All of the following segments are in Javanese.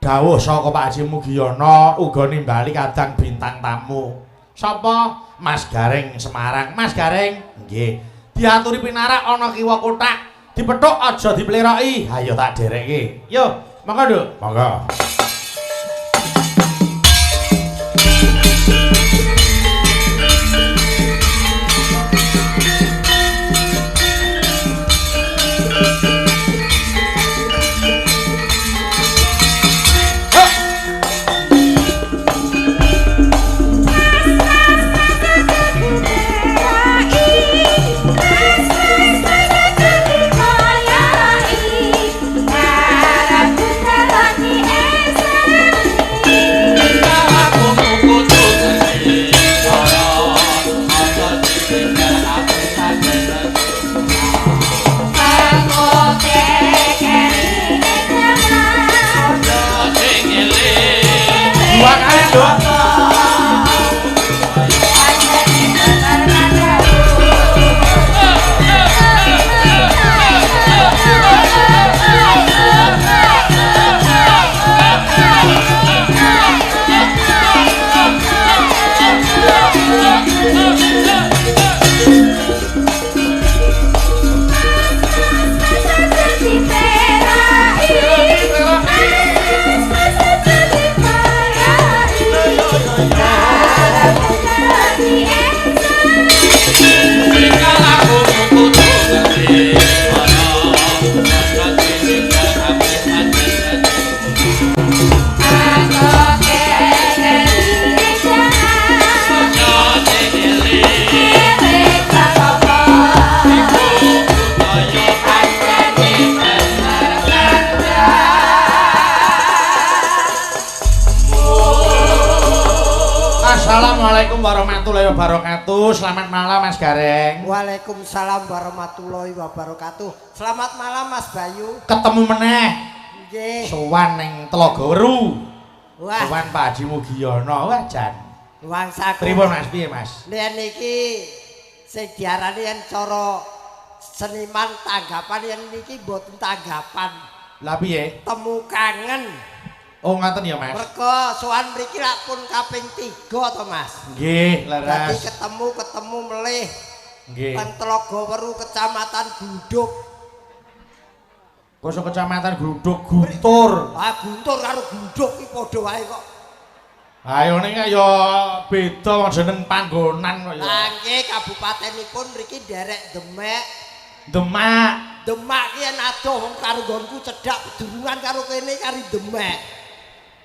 Dawuh saka Pak Haji Mugiyono uga nimbali kadang bintang tamu. Sapa? Mas Gareng Semarang. Mas Gareng, nggih. Diaturi pinarak ana kiwa kothak, dipethuk aja dipleroki. Ayo tak derekke. Yo, monggo, Nduk. Monggo. Assalamualaikum warahmatullahi wabarakatuh. Selamat malam Mas Gareng. Waalaikumsalam warahmatullahi wabarakatuh. Selamat malam Mas Bayu. Ketemu meneh. Nggih. Sowan ning Telaga Weru. Wah. Sowan Pak Haji Mugiyono. Wah jan. Wangsaku. Pripun Mas, piye Mas? Yen niki sing diarani yen cara seniman tanggapan, yen niki mboten tanggapan. Lah piye? Temu kangen. Oh ngaten ya Mas. Mergo sowan mriki lak pun kaping 3 to Mas. Nggih, leres. Dadi ketemu-ketemu melih. Nggih. Teng Telaga Weru Kecamatan Gluduk. Koso Kecamatan Gluduk Guntur. Ah Guntur karo Gluduk iki padha wae kok. Ayo ning ya beda wong jeneng panggonan kok ya. Lah nggih kabupatenipun mriki nderek Demek. Demak. Demak ki yen adoh wong karo nggonku cedhak pedurungan karo kene kari Demek.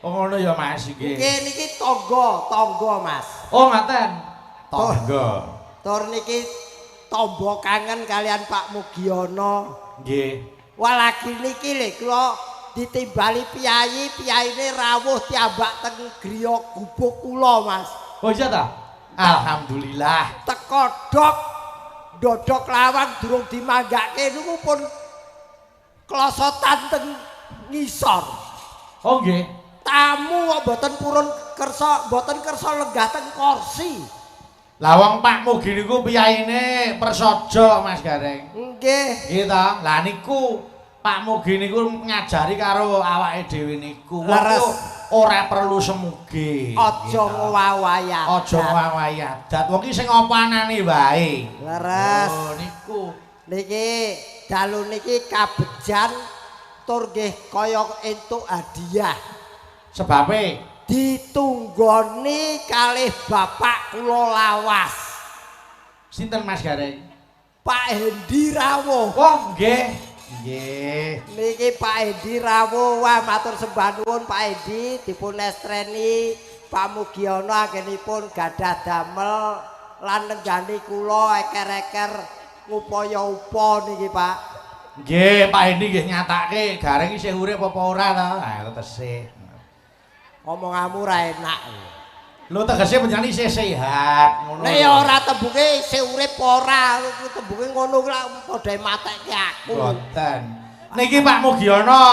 Oh ngono ya Mas nggih. Nggih niki tangga, tangga Mas. Oh ngaten. Tangga. Tur niki tamba kangen kalian Pak Mugiyono. Nggih. Wah lagi niki lho kula ditimbali piyayi, piyayine rawuh tiyambak teng griya gubuk kula Mas. Oh iya ta? Alhamdulillah. Teko dok dodok lawang durung dimanggake niku pun klosotan teng ngisor. Oh nggih. Tamu kok mboten purun kersa, mboten kersa lenggah teng kursi. Lah wong Pak Mugi niku piyayine Persaja Mas Gareng. Nggih. Nggih ta? Lah niku Pak Mugi niku ngajari karo awake dhewe niku. Leres. Ora perlu semuge. Aja ngowahi adat. Aja ngowahi adat. Wong ki sing apa anane wae. Leres. Oh niku. Niki dalu niki kabejan tur nggih kaya entuk hadiah. Sebabe ditunggoni kalih bapak kula lawas. Sinten Mas Gareng? Pak Hendi Rawuh. Oh nggih. Nggih. Niki Pak Hendi rawuh. Wah matur sembah nuwun Pak Hendi dipun estreni Pak Mugiyono anggenipun gadah damel lan nenggani kula eker-eker ngupaya upa niki Pak. Nggih, Pak Hendi nggih nyatake Gareng isih urip apa ora ta? Ha tesih. Omonganmu ora enak. Lho tegese panjenengan isih sehat ngono. Nek ya ora tembuke isih urip ora, tembuke ngono kuwi lak padha matekke aku. Mboten. Niki Pak Mugiyono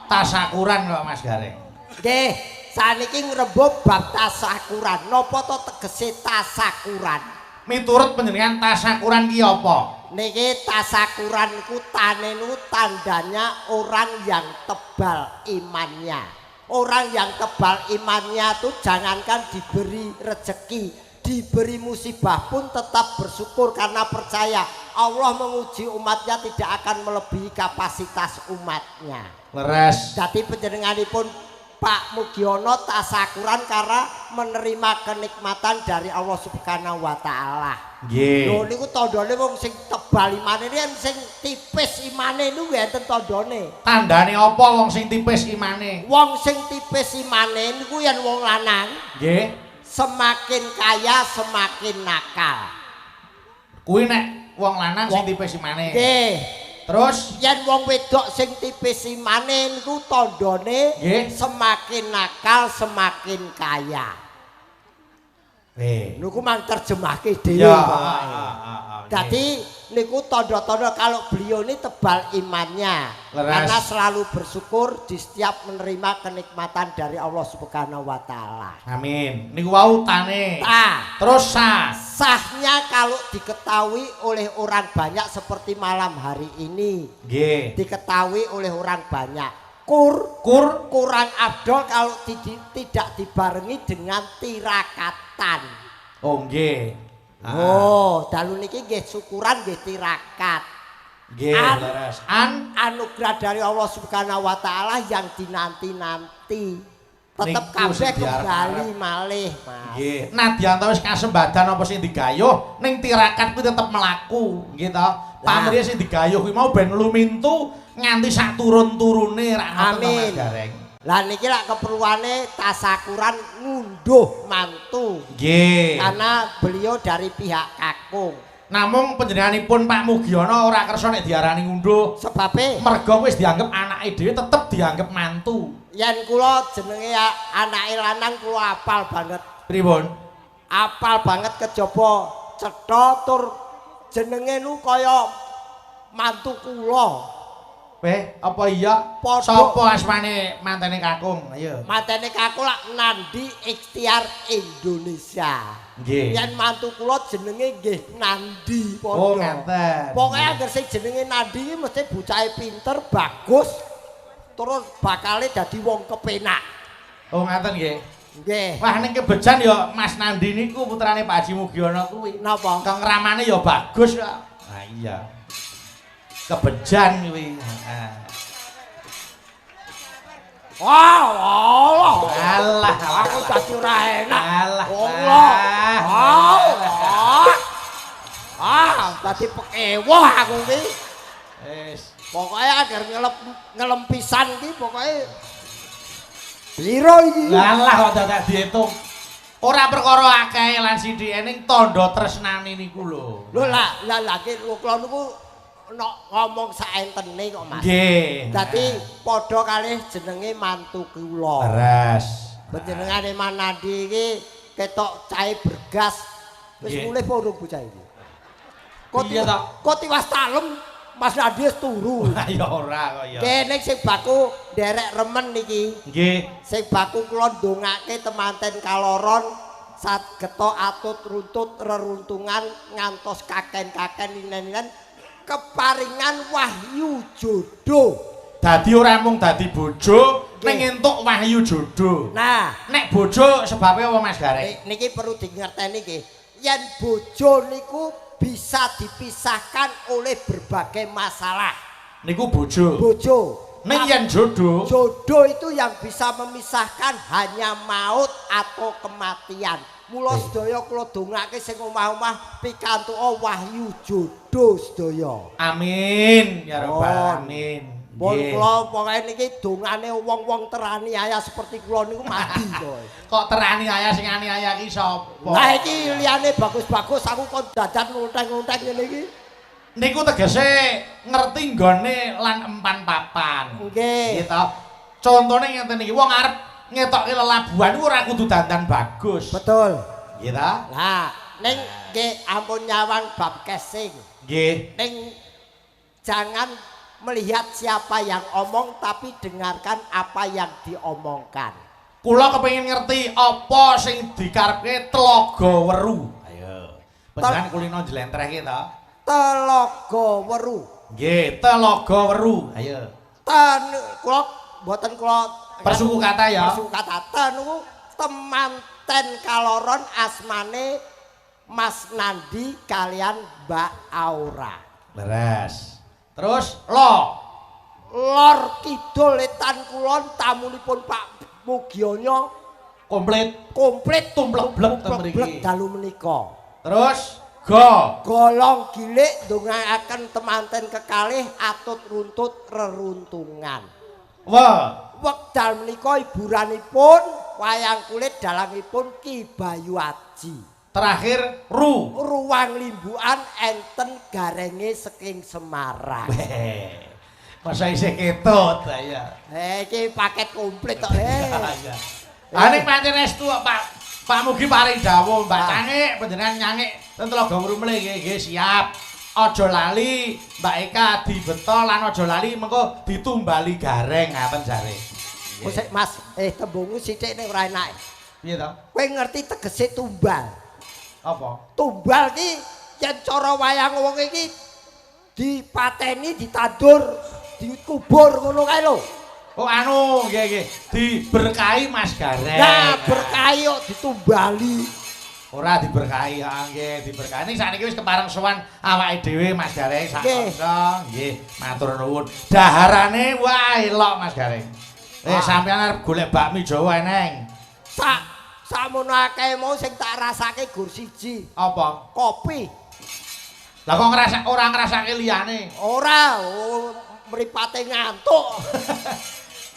tasakuran kok Mas Gareng. Nggih, saniki ngrembug bab tasakuran. Napa to tegese tasakuran? Miturut panjenengan tasakuran ki apa? Niki tasakuran ku tane niku tandanya orang yang tebal imannya. Orang yang tebal imannya tuh jangankan diberi rezeki, diberi musibah pun tetap bersyukur karena percaya Allah menguji umatnya tidak akan melebihi kapasitas umatnya. Leres. Jadi panjenenganipun Pak Mugiono tasakuran karena menerima kenikmatan dari Allah Subhanahu wa taala. Nggih. Lho niku tandane wong sing tebal imane yen sing tipis imane niku enten tandane. Tandane apa wong sing tipis imane? Wong sing tipis imane niku yen wong lanang, nggih, semakin kaya semakin nakal. Kuwi nek wong lanang sing tipis imane. Nggih. Terus yen wong wedok sing tipis imane niku tandane semakin nakal semakin kaya. Niku mang terjemahke dhewe pokoke. Dadi niku tanda-tanda kalau beliau ini tebal imannya. Leres. Karena selalu bersyukur di setiap menerima kenikmatan dari Allah Subhanahu wa taala. Amin. Niku wau tane. Ta. Terus sah. Sahnya kalau diketahui oleh orang banyak seperti malam hari ini. Nggih. Diketahui oleh orang banyak. Kur kurang afdol kalau tidak dibarengi dengan tirakatan. Oh nggih. Oh, dalu niki nggih syukuran nggih tirakat. Nggih, leres. Anugerah dari Allah Subhanahu wa taala yang dinanti-nanti. Tetep kabeh kembali malih, Mas. Nggih. Nadyan ta wis kasembadan apa sing digayuh ning tirakat kuwi tetep mlaku, nggih ta. Pamrih sing digayuh kuwi mau ben lumintu nganti sak turun-turune rak ngoten to Mas Gareng. Lah niki lak keperluane tasakuran ngunduh mantu. Nggih. Karena beliau dari pihak kakung. Namung panjenenganipun Pak Mugiono ora kersa nek diarani ngunduh. Sebabe merga wis dianggep anake dhewe tetep dianggep mantu. Yen kula jenenge anake lanang kula apal banget. Pripun? Apal banget kejaba cetha tur jenenge nu kaya mantu kula. Apa iya? Sapa asmane mantene kakung? Ayo. Mantene kakung lak Nandi Ikhtiar Indonesia. Nggih. Yen mantu kula jenenge nggih Nandi padha. Oh, ngaten. Pokoke anggere sing jenenge Nandi iki mesti bocahe pinter, bagus, terus bakale dadi wong kepenak. Oh, ngaten nggih. Nggih. Wah, ning kebejan ya Mas Nandi niku putrane Pak Haji Mugiono kuwi. Napa? Kang ramane ya bagus kok. Ha iya. Kebejan kuwi. Heeh. Wah, Allah. Alah, aku dadi ora enak. Alah. Allah. Ah, dadi pekewuh aku iki. Wis. Pokoke agar ngelem pisan iki pokoke piro iki? Alah kok dadak diitung. Ora perkara akeh lan sithike ning tandha tresnane niku lho. Lho lah, lah lha kula niku nok ngomong saentene kok Mas. Nggih. Dadi padha kalih jenenge mantu kula. Leres. Panjenengane Mas Nandi iki ketok cahe bergas. Wis mulih apa urung bocah iki? Kok iya ta? Kok tiwas talem Mas Nandi wis turu. Ya ora kok ya. Kene sing baku nderek remen niki. Nggih. Sing baku kula ndongake temanten kaloron sat getok atut runtut reruntungan ngantos kaken-kaken ninen-ninen keparingan wahyu jodoh. Dadi ora mung dadi bojo ning entuk wahyu jodoh. Nah, nek bojo sebabe apa Mas Gareng? Niki perlu dingerteni nggih. Yen bojo niku bisa dipisahkan oleh berbagai masalah. Niku bojo. Bojo. Ning yen jodoh, jodoh itu yang bisa memisahkan hanya maut atau kematian. Mula sedaya kula dongake sing omah-omah pikantuk wahyu jodoh sedaya. Amin ya rabbal alamin. Pun kula pokoke niki dongane wong-wong teraniaya seperti kula niku mati kok. Kok teraniaya sing aniaya iki sapa? Lah iki liyane bagus-bagus aku kon dadan ngunteng-ngunteng ngene iki. Niku tegese ngerti nggone lan empan papan. Nggih. Nggih to. Contone ngeten iki wong arep ngetokke lelabuhan iku ora kudu dandan bagus. Betul. Nggih ta? Lah, ning nggih ampun nyawang bab casing. Nggih. Ning jangan melihat siapa yang omong tapi dengarkan apa yang diomongkan. Kula kepengin ngerti apa sing dikarepke Telaga Weru. Ayo. Panjenengan kulino njlentrehke to? Telaga Weru. Nggih, Telaga Weru. Ayo. Ten kula mboten kula Persuku kata ya. Persuku kata niku temanten kaloron asmane Mas Nandi kalian Mbak Aura. Leres. Terus lo. Lor kidul etan kulon tamunipun Pak Mugiono komplit komplit tumplek-blek ten mriki. Dalu menika. Terus go. Golong gilik ndongaaken temanten kekalih atut runtut reruntungan. We. Wekdal menika hiburanipun wayang kulit dalangipun Ki Bayu Aji. Terakhir ru. Ruang limbukan enten garenge saking Semarang. Masa isih ketut ya. Iki paket komplit tok. Iya. Ah ning pancen estu Pak. Pak Mugi paring dawuh Mbak Cangik panjenengan nyangik ten Tlaga Ngrumle nggih nggih siap. Aja lali Mbak Eka dibeto lan aja lali mengko ditumbali gareng ngaten jare. Sik Mas, tembungmu sithik nek ora enak. Piye to? Kowe ngerti tegese tumbal? Apa? Tumbal ki yen cara wayang wong iki dipateni, ditandur, dikubur ngono kae lho. Oh anu nggih nggih, diberkahi Mas Gareng. Nah, berkahi kok ditumbali. Ora diberkahi, ha nggih, diberkahi. Ning sakniki wis kepareng sowan awake dhewe Mas Gareng sak kanca. Nggih, matur nuwun. Daharane wah elok Mas Gareng. Sampeyan arep golek bakmi Jawa eneng. Sak sakmono akeh mau sing tak rasake gur siji. Apa? Kopi. Lah kok ngrasa ora ngrasake liyane? Ora, mripate ngantuk.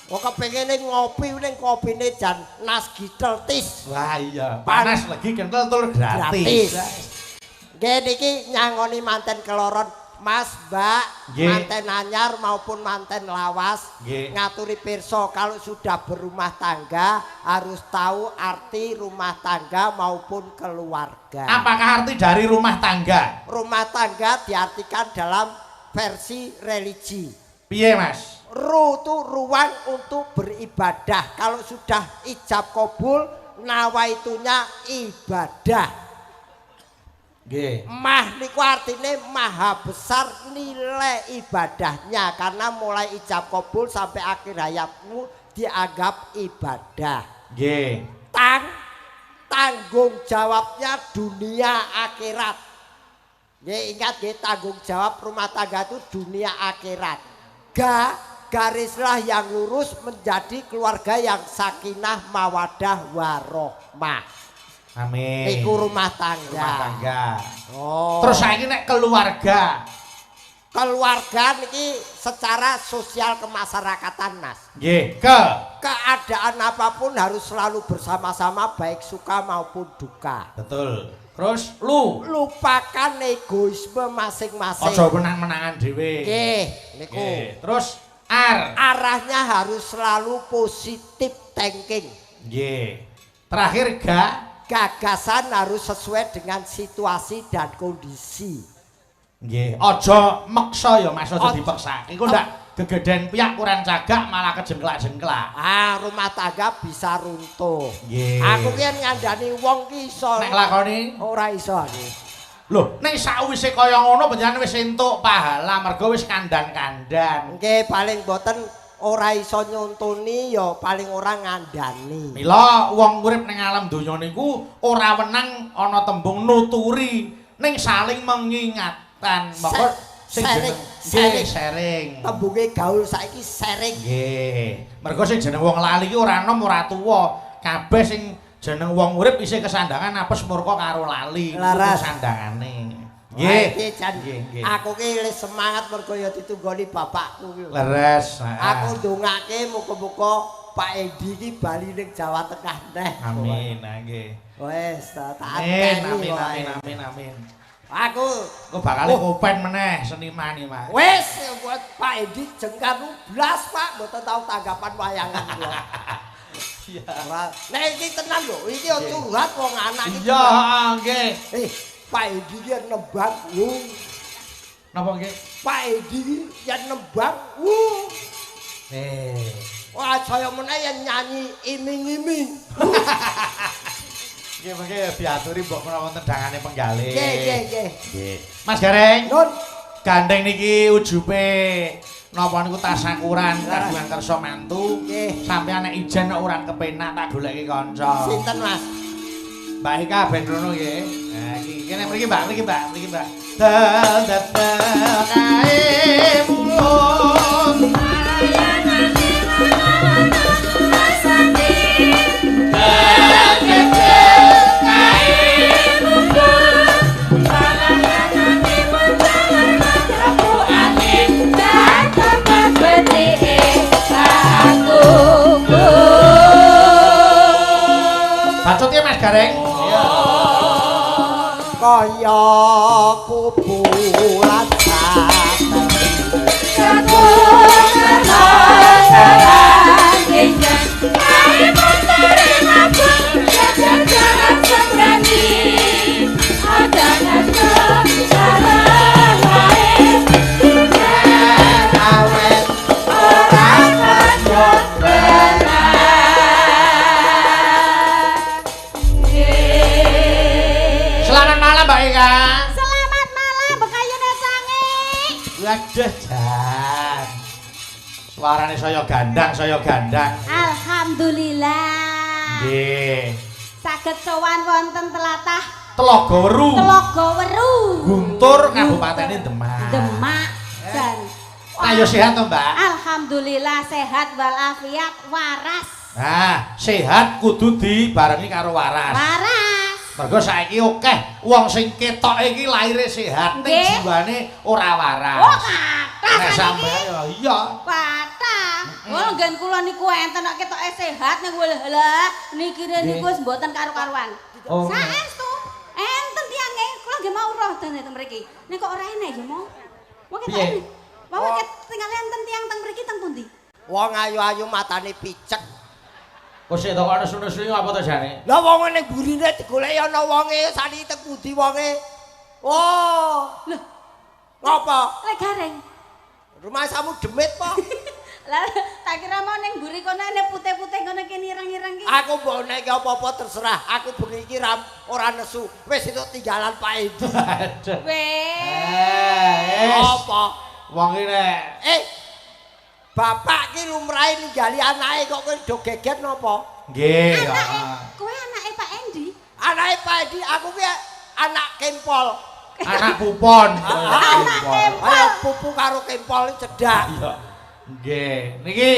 Kok kepengine ngopi ning kopine jan nas gitel tis. Wah iya, panas legi kentel tur gratis. Nggih niki nyangoni manten keloron Mas, Mbak, manten anyar maupun manten lawas, ngaturi pirsa kalau sudah berumah tangga harus tahu arti rumah tangga maupun keluarga. Apakah arti dari rumah tangga? Rumah tangga diartikan dalam versi religi. Piye, Mas? Ru itu ruang untuk beribadah. Kalau sudah ijab kabul, nawaitunya ibadah. Nggih. Mah niku artine maha besar nilai ibadahnya karena mulai ijab kabul sampai akhir hayatmu dianggap ibadah. Nggih. Tanggung jawabnya dunia akhirat. Nggih, ingat nggih, tanggung jawab rumah tangga itu dunia akhirat. Garislah yang lurus menjadi keluarga yang sakinah mawadah warohmah. Amin. Iku rumah tangga. Rumah tangga. Oh. Terus saiki nek keluarga. Keluarga niki secara sosial kemasyarakatan, Mas. Nggih, keadaan apapun harus selalu bersama-sama baik suka maupun duka. Betul. Terus lu lupakan egoisme masing-masing. Aja menang-menangan dhewe. Nggih, niku. Terus arahnya harus selalu positif thinking. Nggih. Terakhir gagasan harus sesuai dengan situasi dan kondisi. Nggih, aja meksa ya Mas, aja dipeksake. Iku ndak gegeden piyak kurang cagak malah kejengklak-jengklak. Ah, rumah tangga bisa runtuh. Nggih. Aku ki ngandani wong ki iso. Nek lakoni ora iso aku. Lho, nek sakwise kaya ngono panjenengan wis entuk pahala mergo wis kandhan-kandhan. Nggih, paling mboten ora iso nyontoni ya paling ora ngandani. Mila wong urip ning alam donya niku ora wenang ana tembung nuturi ning saling mengingatkan. Monggo sing sharing, sharing. Tembunge gaul saiki sharing. Nggih. Mergo sing jeneng wong lali ki ora enom ora tuwa. Kabeh sing jeneng wong urip isih kesandangan apes murka karo lali. Laras sandangane. Nggih, nggih. Aku ki wis semangat mergo ya ditunggoni bapakku ki. Leres. Aku ndongake muga-muga Pak Edi ki bali ning Jawa Tengah neh. Amin, nggih. Wis tak amin, amin, amin, amin, amin. Aku kok bakal kopen meneh seniman iki, Mas. Wis Pak Edi jengkar blas, Pak, mboten tau tanggapan wayangan kula. Iya. Nek iki tenan lho, iki curhat wong anak iki. Iya, nggih. Pak Edi ki nembang, Napa nggih? Pak Edi ki yen nembang, Wah, saya meneh yen nyanyi iming-iming. Nggih, mengke diaturi mbok menawa wonten dangane penggalih. Nggih, nggih, nggih. Nggih. Mas Gareng. Nun. Gandeng niki ujube Napa niku tasakuran kagungan kersa mantu. Nggih. Sampeyan nek ijen nek ora kepenak tak goleki kanca. Sinten, Mas? Mbak Eka ben rono nggih. Nah iki kene mriki Mbak, mriki Mbak, mriki Mbak. Dal dal kae mulung. Bacot ya Mas Gareng. Iya. Kaya kuburan Selamat malam Mbak Eka. Selamat malam Bekayune Sange. Waduh jan. Suarane saya gandang, saya gandang. Alhamdulillah. Nggih. Saged sowan wonten telatah Telaga Weru. Telaga Weru. Guntur Kabupatene Demak. Demak jan. Ayo sehat to, Mbak? Alhamdulillah sehat walafiat waras. Nah, sehat kudu dibarengi karo waras. Waras. Mergo saiki akeh wong sing ketoke iki lahire sehat, ning jiwane ora waras. Oh, kathah nek sampeyan ya iya. Kathah. Wong nggen kula niku enten nek ketoke sehat niku lha nikire niku wis mboten karu-karuan. Oh. Saestu enten tiange kula nggih mau roh ten mriki. Nek kok ora enek ya mau. Wong ketoke. Wong tinggal enten tiyang teng mriki teng pundi? Wong ayu-ayu matane picek. Kok sik to kok nesu-nesu apa to jane? Lah wong ning burine digoleki ana wonge, saniki teng pundi wonge? Oh. Lho, ngopo? Lek Gareng. Rumahsamu demit po? Lah tak kira mau ning mburi kono nek putih-putih ngono ki ireng-ireng ki. Aku mbok nek apa-apa terserah. Aku bengi iki ora nesu. Wis itu tinggalan Pak Edi. Wes. Apa? Wong iki nek Bapak ki lumrahe ninggali anake kok kowe do geger napa? Nggih. Anake, kowe anake Pak Endi? Anake Pak Endi, aku ki anak kempol. Anak pupon. Anak kempol. Ayo pupu karo kempol cedhak. Iya. Nggih. Niki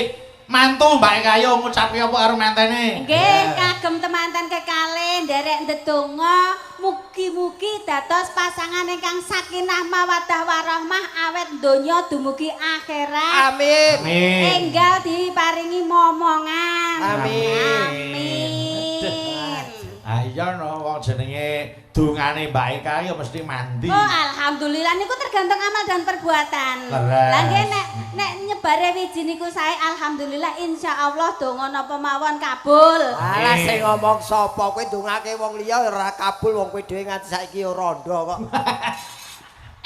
mantu Mbak Eka yo ngucapke apa karo mantene? Nggih, kagem temanten kekalih nderek ndedonga mugi-mugi dados pasangan ingkang sakinah mawaddah warahmah awet donya dumugi akhirat. Amin. Amin. Enggal diparingi momongan. Amin. Amin. Ah iya no wong jenenge dungane Mbak Eka ya mesti mandi. Oh alhamdulillah niku tergantung amal dan perbuatan. Lah nggih nek nyebare wiji niku sae alhamdulillah insyaallah donga napa mawon kabul. Alah sing ngomong sapa kowe ndongake wong liya ora kabul wong kowe dhewe nganti saiki ya rondo kok.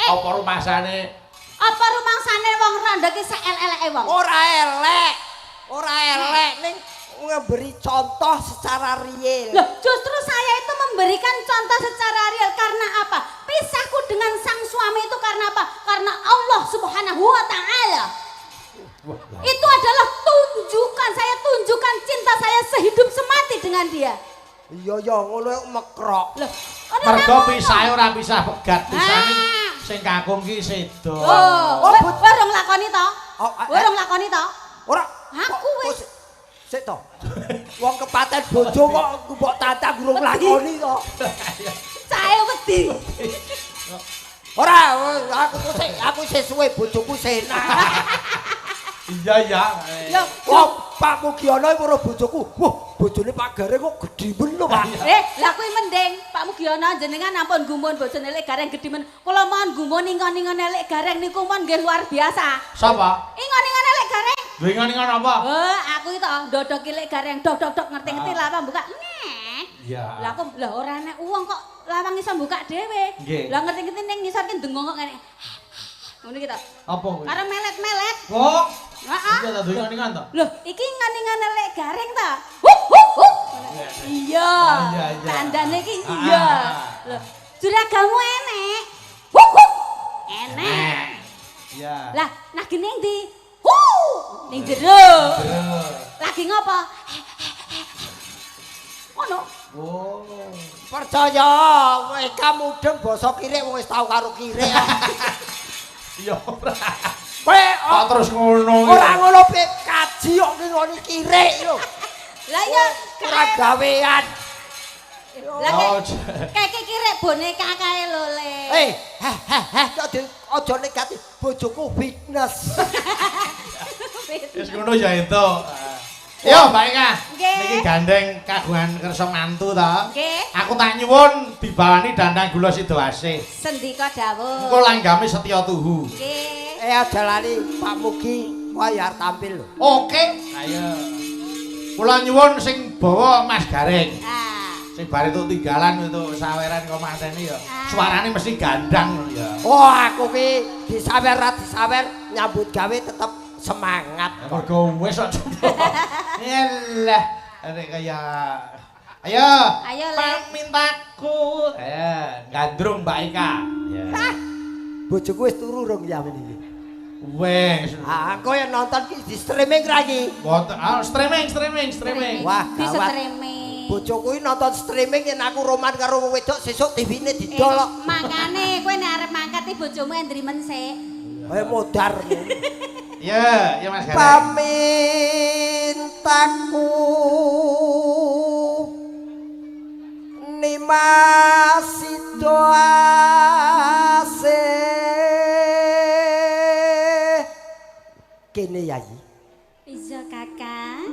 Apa rumasane? Apa rumangsane wong rondo ki sak elek-eleke wong? Ora elek. Ora elek ning memberi contoh secara real. Loh, justru saya itu memberikan contoh secara real karena apa? Pisahku dengan sang suami itu karena apa? Karena Allah Subhanahu wa Ta'ala. Itu adalah tunjukkan, saya tunjukkan cinta saya sehidup semati dengan dia. Iya ya ngono mekrok. Loh, mergo pisahe ora pisah pegat, pisahe sing kakung ki sedo. Oh, kowe urung lakoni to? Kowe urung lakoni to? Ora. Aku wis. Sik to. Wong kepaten bojo kok mbok tantang urung lakoni to. Cahe wedi. Ora, aku sik aku sesuwe bojoku senak. Iya ya. Wong Pak Mugiono weruh bojoku. Wah, bojone Pak Gareng kok gedhi men lho, Pak. Lah kuwi mending Pak Mugiono jenengan ampun gumun bojone Lek Gareng gedhi men. Kula mohon gumun ingon-ingone Lek Gareng niku mon nggih luar biasa. Sapa? Ingon-ingone Lek Gareng. Lho ingon-ingon apa? Oh, aku itu ndodoki Lek Gareng dok-dok-dok ngerti-ngerti lawang buka. Nek. Iya. Lah aku lah ora enek uwong kok lawang iso buka dhewe. Lah ngerti-ngerti ning ngisor ki ndengong kok ngene. Ngono iki to. Apa kuwi? Karo melet-melet. Kok? Heeh. Iya ta ingon-ingon to? Loh, iki ingon-ingone Lek Gareng ta? Huk huk huk. Iya. Tandane iki iya. Loh, juragamu enek. Huk huk. Enek. Iya. Lah, nah gene ndi? Ning jero. Lagi ngopo? Ngono. Oh. Percaya, Eka mudeng basa kirik wong wis tau karo kirik. Iya ora. Kowe kok terus ngono. Ora ngono pe kaji kok ngene kirik lho. Lah ya ora gawean. Lah keke kirik boneka kae lho Le. Eh, heh heh heh kok aja negatif bojoku fitness. Wis ngono ya entuk. Yo Mbak Eka. Niki gandeng kagungan kersa mantu ta. Nggih. Aku tak nyuwun dibawani dandang gula Sidoasih. Sendika dawuh. Engko langgame setya tuhu. Nggih. Eh aja lali Pak Mugi wae arep tampil lho. Oke. Ayo. Kula nyuwun sing bawa Mas Gareng. Ah. Sing bar itu tinggalan untuk saweran kok mateni ya. Suarane mesti gandang ya. Oh aku ki disawer ra disawer nyambut gawe tetep semangat. Mergo wis kok coba. Yalah, arek kaya. Ayo. Ayo Le. Pamintaku. Ayo, gandrung Mbak Eka. Ya. Bojoku wis turu rong ya iki. Wes. Ah, engko yen nonton ki di streaming ra iki? Wonten. Ah, streaming. Wah, di gawat. streaming. Bojoku iki nonton streaming yen aku roman karo wong wedok sesuk TV-ne didol kok. Makane kowe nek arep mangkat iki bojomu endrimen sik. Kaya modar. Iya, ya Mas Gareng. Pamintaku Nimas Sidoasih. Kene Yai. Iya Kakang.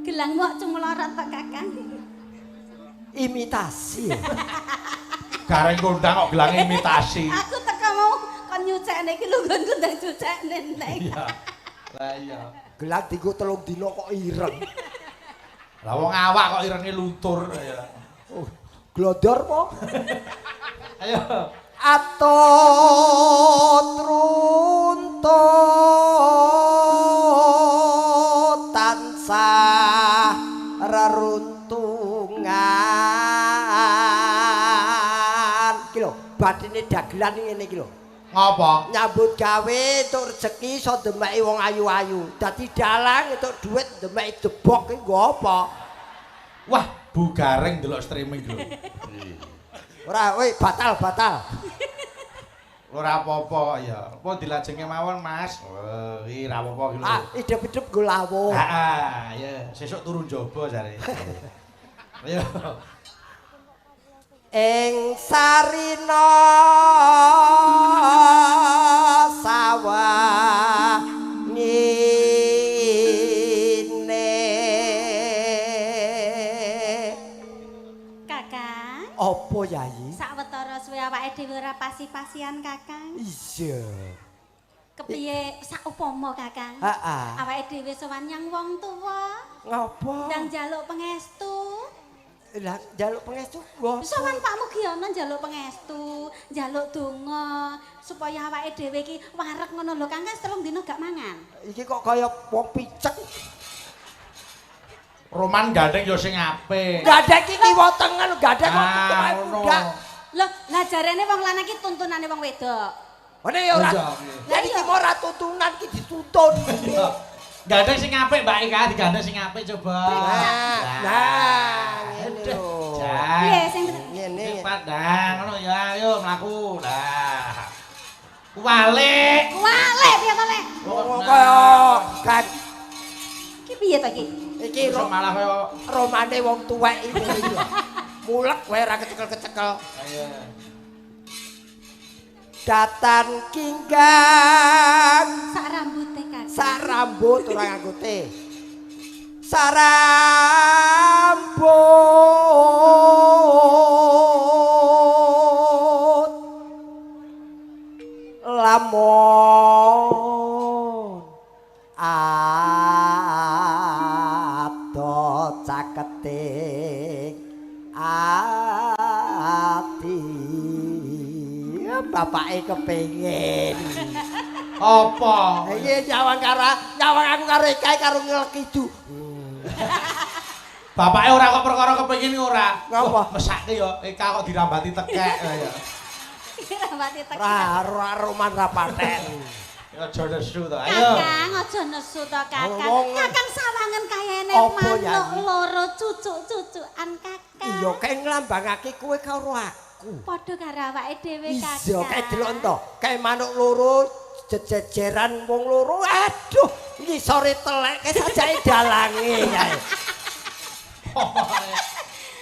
Gelangmu kok cumlorot to Kakang. Imitasi. Gareng kondang kok gelange imitasi. Aku teko mau kon nyucekne iki lho nggonku ndang cucekne entek. Iya. Lah iya. Gelang dienggo 3 dina kok ireng. Lah wong awak kok irenge luntur ya. Oh, glodor po. Ayo. Atut runtut tansah reruntungan. Iki lho, batine dagelan ngene iki lho. Ngapa? Nyambut gawe entuk rejeki iso ndemeki wong ayu-ayu. Dadi dalang entuk dhuwit ndemeki debok iki nggo apa? Wah, Bu Gareng ndelok streaming lho. Ora, weh batal. Ora apa-apa ya. Apa dilajenge mawon, Mas? Oh, iki ora apa-apa iki lho. Ah, idep-idep nggo lawuh. Heeh, ya, sesuk turun jaba jare. Ayo. Ing sarina sawah ngene. Kakang. Apa Yai? Sawetara suwe awake dhewe ora pasi-pasian Kakang. Iya. Kepiye saupama Kakang? Heeh. Awake dhewe sowan nyang wong tuwa. Ngapa? Ndang njaluk pangestu. Lah njaluk pangestu nggo. Sowan Pak Mugiono njaluk pangestu, njaluk donga supaya awake dhewe iki wareg ngono lho Kang, wis 3 dina gak mangan. Iki kok kaya wong picek. Roman gandeng ya sing apik. Gandeng iki kiwa tengen, gandeng kok tutup budak. Lho, lah jarene wong lanang iki tuntunane wong wedok. Ngene ya ora. Lah iki ora tuntunan iki dituntun. Gandeng sing apik Mbak Eka, digandeng sing apik coba. Nah, ngene lho. Piye sing ngene. Padang ngono ya, ayo mlaku. Lah. Kuwalik. Kuwalik piye to, Le? Wong kaya kan. Iki piye to iki? Iki malah kaya romane wong tuwek iki lho. Mulek kowe ora kecekel-kecekel. Ayo. Datan kinggang sak rambute Kakang. Sak rambut ora nganggo teh. Sak rambut lamun ado caketing ati. Bapake kepengin. Apa? Iki nyawang karo nyawang aku karo Eka karo ngelkidu. Bapake ora kok perkara kepengin ora. Ngapa? Mesake ya Eka kok dirambati tekek ya. Dirambati tekek. Ora roman ra paten. Aja nesu to. Ayo. Kakang aja nesu to, Kakang. Kakang sawangen kayane manuk loro cucuk-cucukan, Kakang. Iya, kae nglambangake kowe karo aku. Padha karo awake dhewe, Kakang. Iya, kae delok to. Kae manuk loro jejeran wong loro. Aduh, ngisore telek kae sajake dalange kae.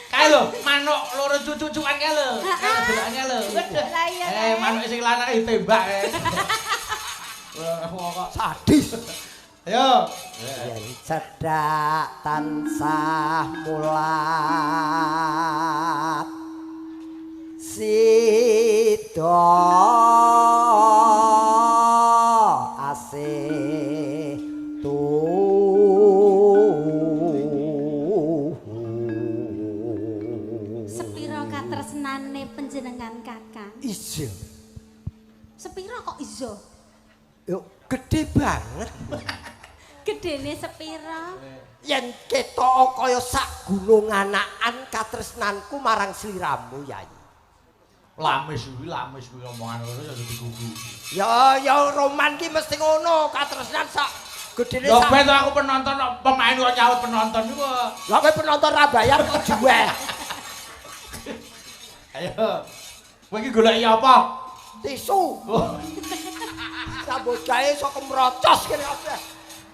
Kae lho, manuk loro cucu-cucukan kae lho. Kae delokane lho. Lah iya. Manuk sing lanang ditembak kae. Wah, kok sadis. Ayo. Yen cedhak tansah mulat sida asih tuhu. Sepira katresnane panjenengan, Kakang? Iya. Sepira kok iso? Yo gede banget. Gedene sepira? Yen ketok kaya sak gunung anakan katresnanku marang sliramu, Yai. Lamis kuwi omongan ngono ya digugu. Ya ya roman ki mesti ngono, katresnan sak gedene sak. Lho ben aku penonton pemain kok nyaut penonton iku. Lah kowe penonton ra bayar kok juwe. Ayo. Kowe iki goleki apa? Tisu. Sambut gawe iso kemrocos kene kabeh.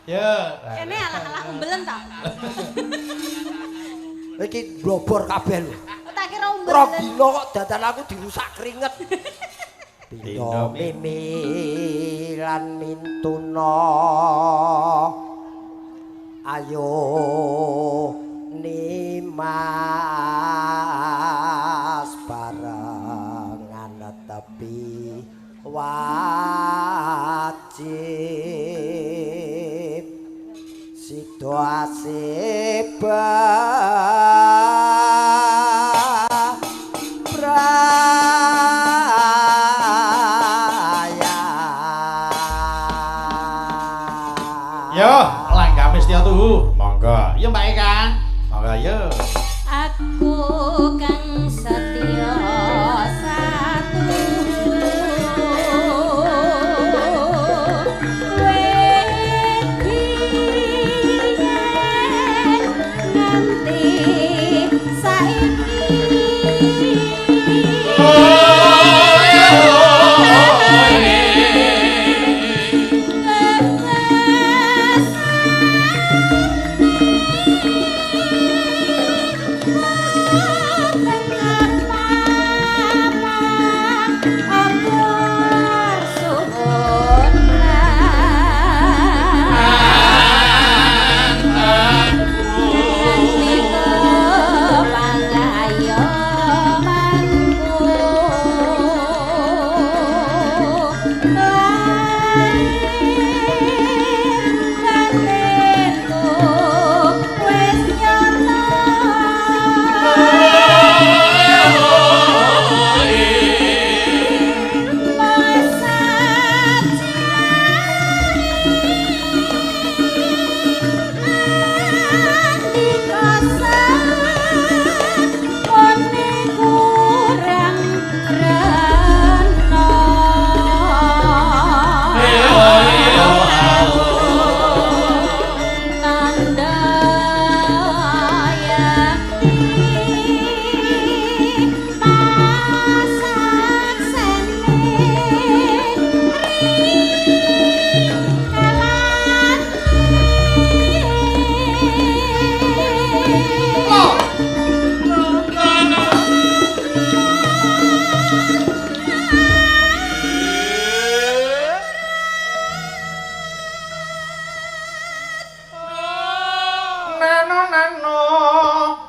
Ya. Kene alah-alah umbelen ta. Iki blobor kabeh lho. Tak kira umbelen. Rong dina kok dadan aku dirusak keringet. Pindha mimi lan mintuna. Ayo nimas barengan tepi wajib sida asih braya. Yo, langgame setia tuhu. Monggo. Yo Mbak Eka. Monggo yo. Aku kang setya satu.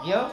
Yeah.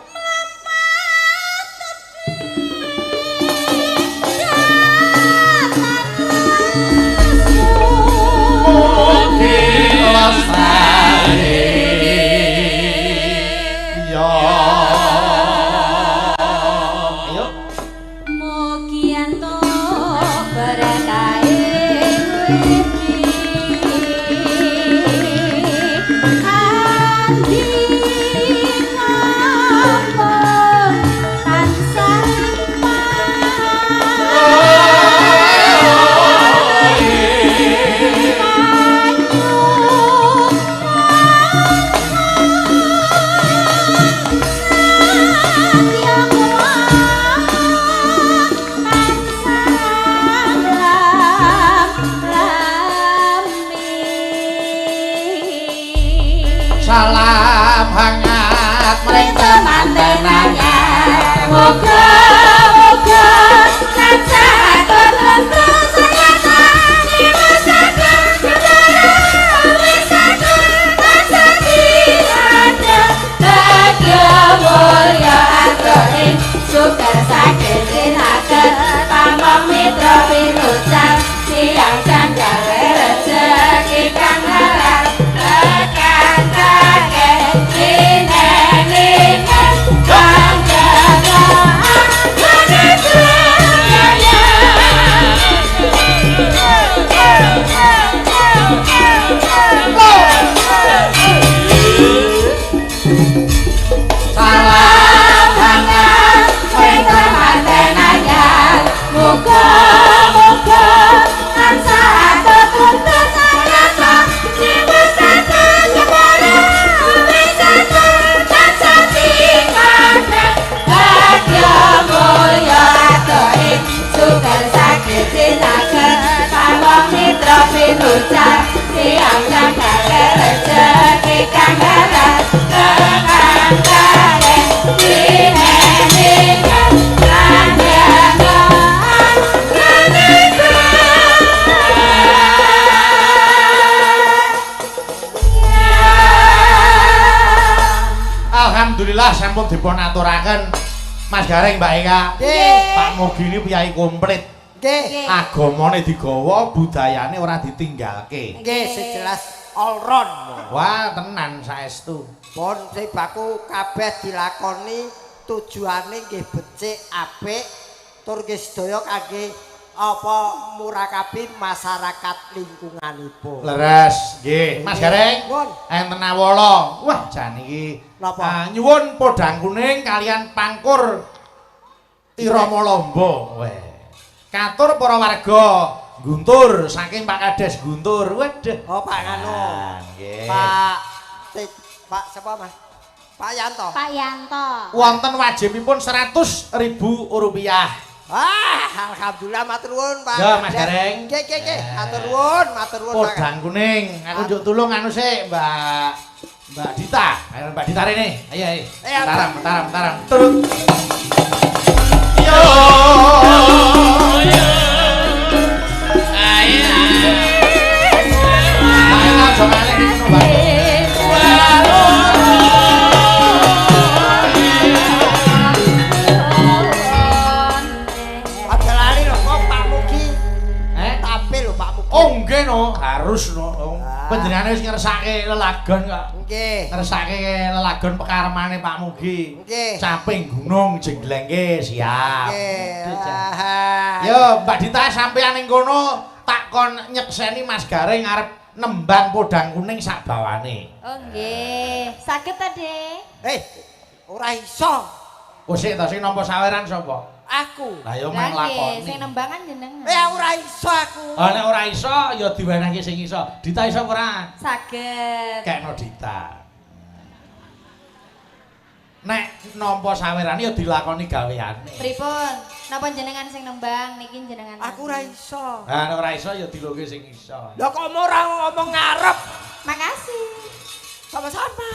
sampun dipun aturaken Mas Gareng, Mbak Eka. Nggih. Pak Mugi ini priyayi komplit. Nggih. Agamane digawa, budayane ora ditinggalke. Nggih, sejelas all round. Wah, tenan saestu. Pun sing baku kabeh dilakoni tujuane nggih becik apik tur nggih sedaya kangge apa murakabi masyarakat lingkunganipun. Leres, nggih. Mas Gareng, enten awala. Wah, jan iki napa? Nyuwun podhang kuning kalian pangkur Irama Lombo. Weh. Katur para warga Guntur saking Pak Kades Guntur. Waduh. Oh, Pak nganu. Nggih. Pak sapa, Mas? Pak Yanto. Pak Yanto. Wonten wajibipun 100.000 rupiah. Ah, alhamdulillah matur nuwun, Pak. Ya, Mas Gareng. Nggih, nggih, nggih. Matur nuwun, matur nuwun. Podhang kuning. Aku njuk tulung anu sik, Mbak. Mbak Dita. Ayo Mbak Dita rene. Ayo, ayo. Taram, taram, taram. Turut. Yo. Ayo. Ayo aja ngalih ngono, Mbak. Oh nggih no, harus no. Panjenengane wis ngersake lelagon kok. Nggih. Ngersake lelagon pekarmane Pak Mugi. Nggih. Caping gunung jenglengke siap. Nggih. Yo Mbak Dita sampeyan ning kono tak kon nyekseni Mas Gareng arep nembang podhang kuning sak bawane. Oh nggih. Saged ta, Dik? Ora iso. Oh sik ta sing nampa saweran sapa? Aku. Lah yo meng lakoni. Sing nembangan jenengan. Ora iso aku. Ah nek ora iso ya diwenehke sing iso. Dita iso ora? Saged. Kekno Dita. Nek nampa sawerane ya dilakoni gaweane. Pripun? Napa jenengan sing nembang niki jenengan? Aku ora iso. Lah nek ora iso ya diloke sing iso. Lah kok ora ngomong ngarep? Makasih. Sama-sama.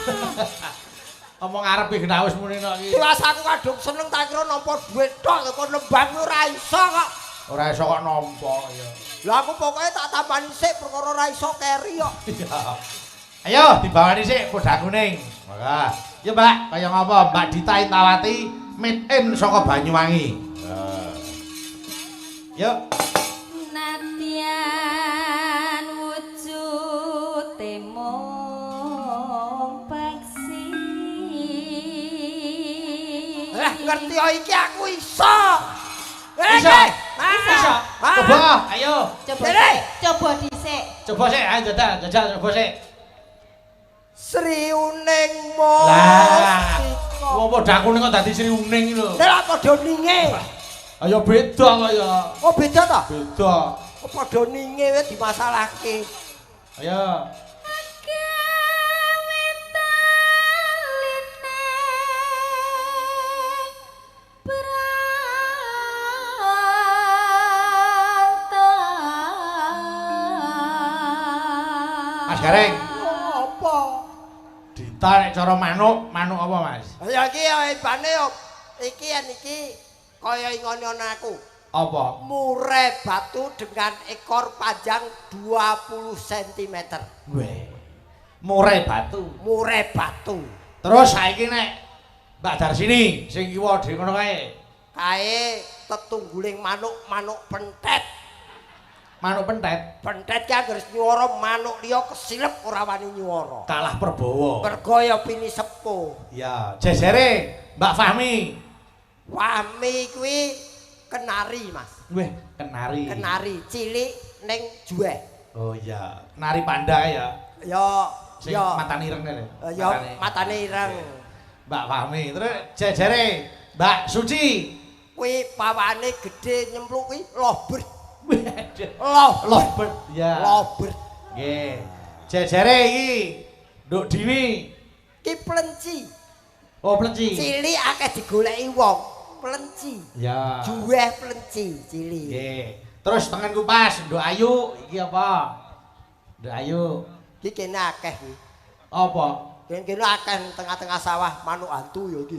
Omong arep iki genah wis muni kok iki. Tiwas aku kadung seneng tak kira nampa dhuwit tok kok nembang ora iso kok. Ora iso kok nampa ya. Lah aku pokoke tak tampani sik perkara ora iso keri kok. Iya. Ayo dibawani sik podhang kuning. Monggo. Ya Mbak, kaya ngapa Mbak Dita Intawati made in saka Banyuwangi. Yuk. Nadyan wujute mung peksi. Lah ngerti iki aku iso. Iso. Iso. Coba, ayo. Coba. Coba dhisik. Coba sik, ayo jajal coba sik. Sri Uning Mustika. Wong padha kuning kok dadi Sri Uning iki lho. Lah padha ninge. Ayo beda kok ya. Oh beda ta? Beda. Kok padha ninge wis dimasalahke. Ayo. Mas Gareng. Apa? Dita nek cara manuk, manuk apa, Mas? Ya iki ya ibane yo. Iki yen iki kaya ingone aku. Apa? Murai batu dengan ekor panjang 20 cm. Weh. Murai batu. Murai batu. Terus saiki nek Mbak Darsini sing kiwa dhewe ngono kae. Kae tetungguling manuk-manuk pentet. Manuk pentet? Pentet ki anggere nyuwara manuk liya kesilep ora wani nyuwara. Kalah perbawa. Mergo ya pini sepuh. Iya, jejere Mbak Fahmi. Fahmi kuwi kenari, Mas. Weh, kenari. Kenari cilik ning juweh. Oh iya, kenari panda ya. Ya, sing matane ireng lho. Ya, matane ireng. Mbak Fahmi. Terus jejere Mbak Suci. Kuwi pawane gedhe nyempluk kuwi lovebird. Lovebird. Ya. Lovebird. Nggih. Jejere iki Nduk Dini. Ki plenci. Oh, plenci. Cilik akeh digoleki wong. Plenci. Ya. Juweh plenci cilik. Nggih. Terus tengen kupas Nduk Ayu iki apa? Nduk Ayu. Iki kene akeh iki. Apa? Kene akeh tengah-tengah sawah manuk hantu ya iki.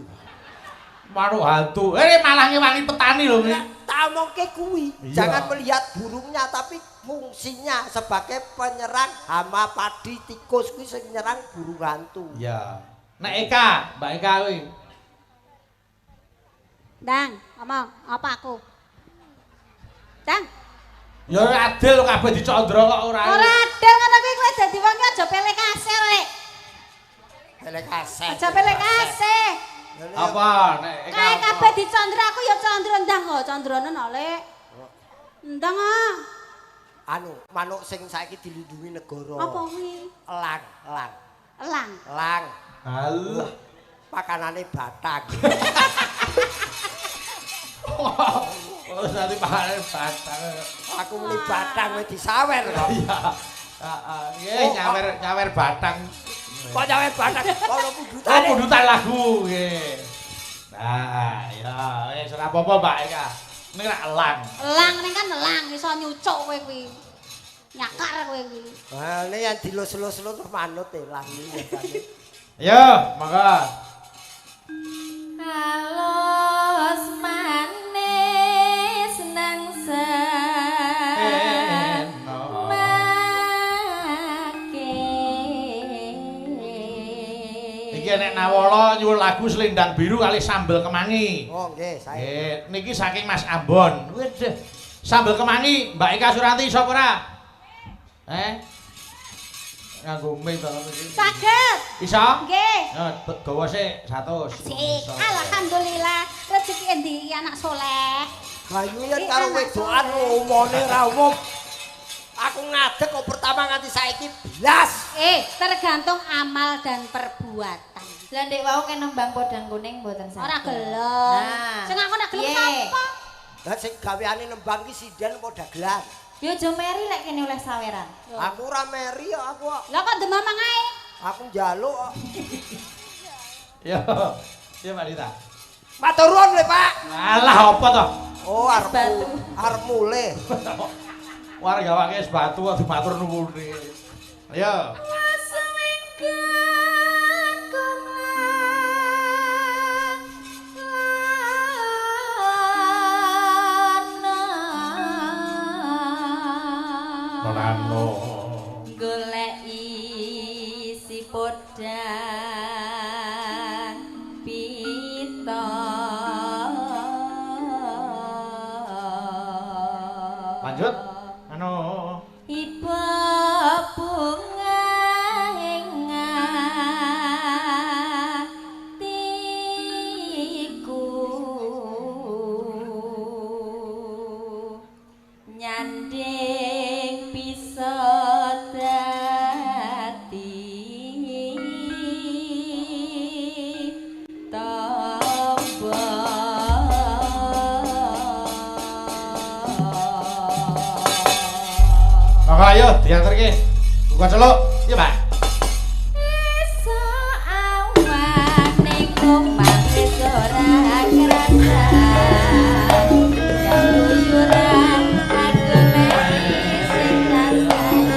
Manuk hantu. Malah ngewangi petani lho. Tak omongke kuwi. Jangan melihat burungnya tapi fungsinya sebagai penyerang hama padi tikus kuwi sing nyerang burung hantu. Iya. Nek Eka, Mbak Eka kuwi. Ndang, ngomong apa aku? Ndang. Ya ora adil kabeh dicandra kok ora. Ora adil ngono kuwi kowe dadi wong ki aja pilih kasih rek. Pilih kasih. Aja pilih kasih. Apa nek kae kabeh dicandra aku ya candra ndang kok candrane no Lek. Ndang ah. Anu, manuk sing saiki dilindungi negara. Apa kuwi? Elang, elang. Elang. Elang. Alah, pakanane batang. Terus nanti pakanane batang. Aku muni batang wis disawer kok. Iya. Heeh, nggih nyawer nyawer batang. Kok nyawer batang? Ono pundutane. Oh, pundutan lagu nggih. Nah, ya wis ora apa-apa Mbak Eka. Ning rak elang. Elang ning kan elang iso nyucuk kowe kuwi. Nyakar kowe kuwi. Ha, nek yang dilus-lus-lus terus manut elang iki. Ayo, monggo. Halus manis nang semake. Iki nek Nawala nyuwun lagu Selendang Biru kali Sambel Kemangi. Oh nggih, sae. Nggih, niki saking Mas Ambon. Waduh. Sambel Kemangi, Mbak Eka Suranti iso ora? Eh? Nganggo mic to iki. Saged. Iso? Nggih. Ya, gawa sik 100. Sik. Alhamdulillah, rezeki endi iki anak soleh. Bayu yen karo wedokan umone ra umum. Aku ngadeg kok pertama nganti saiki blas. Tergantung amal dan perbuatan. Lah ndek wau kene nembang podang kuning mboten saged. Ora gelem. Nah. Sing aku nek gelem sapa? Lah sing gaweane nembang ki sinden apa dagelan? Yo aja meri lek kene oleh saweran. Aku ora meri kok aku kok. Lah kok demamang ae? Aku njaluk kok. Yo. Yo Mbak Dita. Matur nuwun lho, Pak. Alah apa to? Oh, arep mulih. War gawake es batu kok dimatur nuwune. Ayo. Golek isi podang pita. Lanjut. Anu iba bunga ing atiku nyanding bisa dadi tombo. Maka ayo diantarke. Buka celuk. Iya, Pak. Esuk awan ning omah wis ora kerasa. Keluyuran aku lek sing rasane.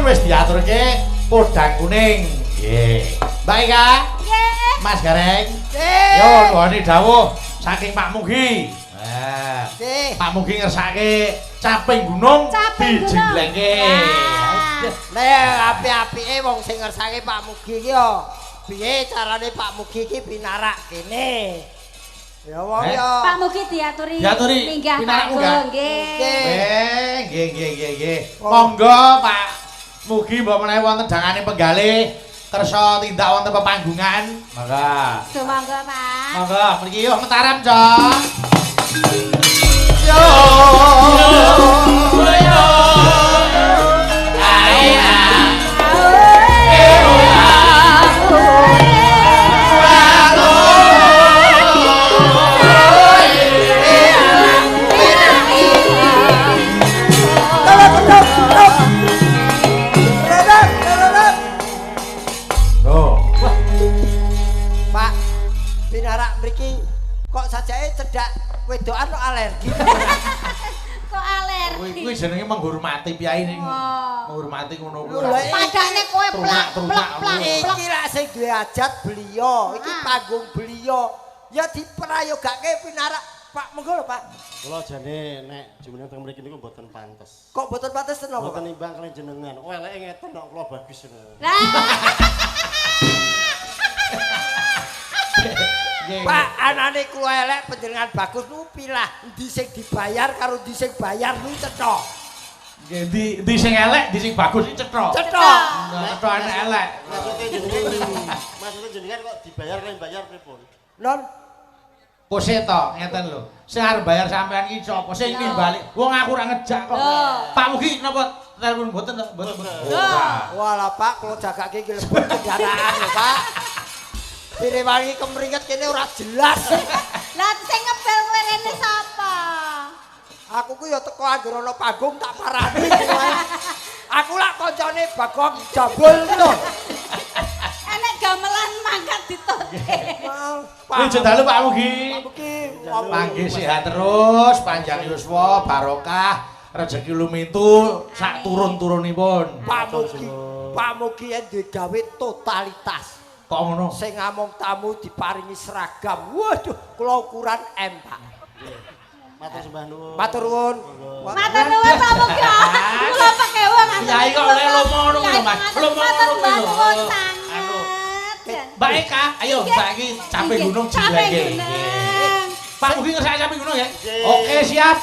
wis diaturke podang kuning. Nggih. Mbak Ika. Nggih. Mas Gareng. Nggih. Yo nuwun dawuh saking Pak Mugi. Nah, Nggih. Pak Mugi ngersake caping gunung dijengglengke. Nek apik-apike wong sing ngersake Pak Mugi iki yo piye carane Pak Mugi iki pinarak kene. Ya wong ya. Pak Mugi diaturi minggah panggung nggih. Nggih nggih nggih nggih. Monggo Pak Mugi mbok menawi wonten dangane penggalih kersa tindak wonten pepanggungan. Monggo. Sumangga Pak. Monggo mriki yo Mataram, Cok. Yo. Yo. Ae ah. Kok sajake cedhak wedokan kok alergi. Kok alergi? Kuwi jenenge menghormati piyai ning menghormati ngono kuwi. Padane kowe plak plak plak. Iki lak sing duwe hajat beliau, iki panggung beliau. Ya diprayogake pinarak Pak, monggo lho Pak. Kula jane nek jumeneng teng mriki niku mboten pantes. Kok mboten pantes napa? Mboten nimbang kaliyan jenengan. Oh eleke ngeten kok kula bagus ngono. Lah. Pak, anane kula elek panjenengan bagus nu pilah endi sing dibayar karo endi sing bayar nu cetha. Nggih, endi sing elek, endi sing bagus iki cetha. Cetha. Cetha enek elek. Maksude jenengan kok dibayar kaliyan bayar pripun? Non. Kose to, ngeten lho. Sing arep bayar sampean iki sapa? Sing nimbali. Wong aku ora ngejak kok. Pak Mugi napa telepon mboten to? Mboten. Walah Pak, kula jagake iki lebet kendaraan lho Pak. Direwangi kemringet kene ora jelas. Lah sing ngebel kowe rene sapa? Aku ku ya teko anggere ana panggung tak parani. Aku lak kancane Bagong Jambul to. Enek gamelan mangkat ditoke. Wujud dalu Pak Mugi. Pak Mugi panggih sehat terus, panjang yuswa, barokah, rezeki lumintu sak turun-turunipun. Pak Mugi, Pak Mugi yen duwe gawe totalitas. Kok ngono? Sing ngamung tamu diparingi seragam. Waduh, kula ukuran M, Pak. Matur sembah nuwun. Matur nuwun. Matur nuwun Pak Mugi. Kula pekewuh ngaten. Kyai kok oleh lomo ngono lho, Mas. Lomo ngono lho. Mbak Eka, ayo Mbak iki caping gunung jilenge. Pak Mugi ngersake caping gunung ya? Oke, siap.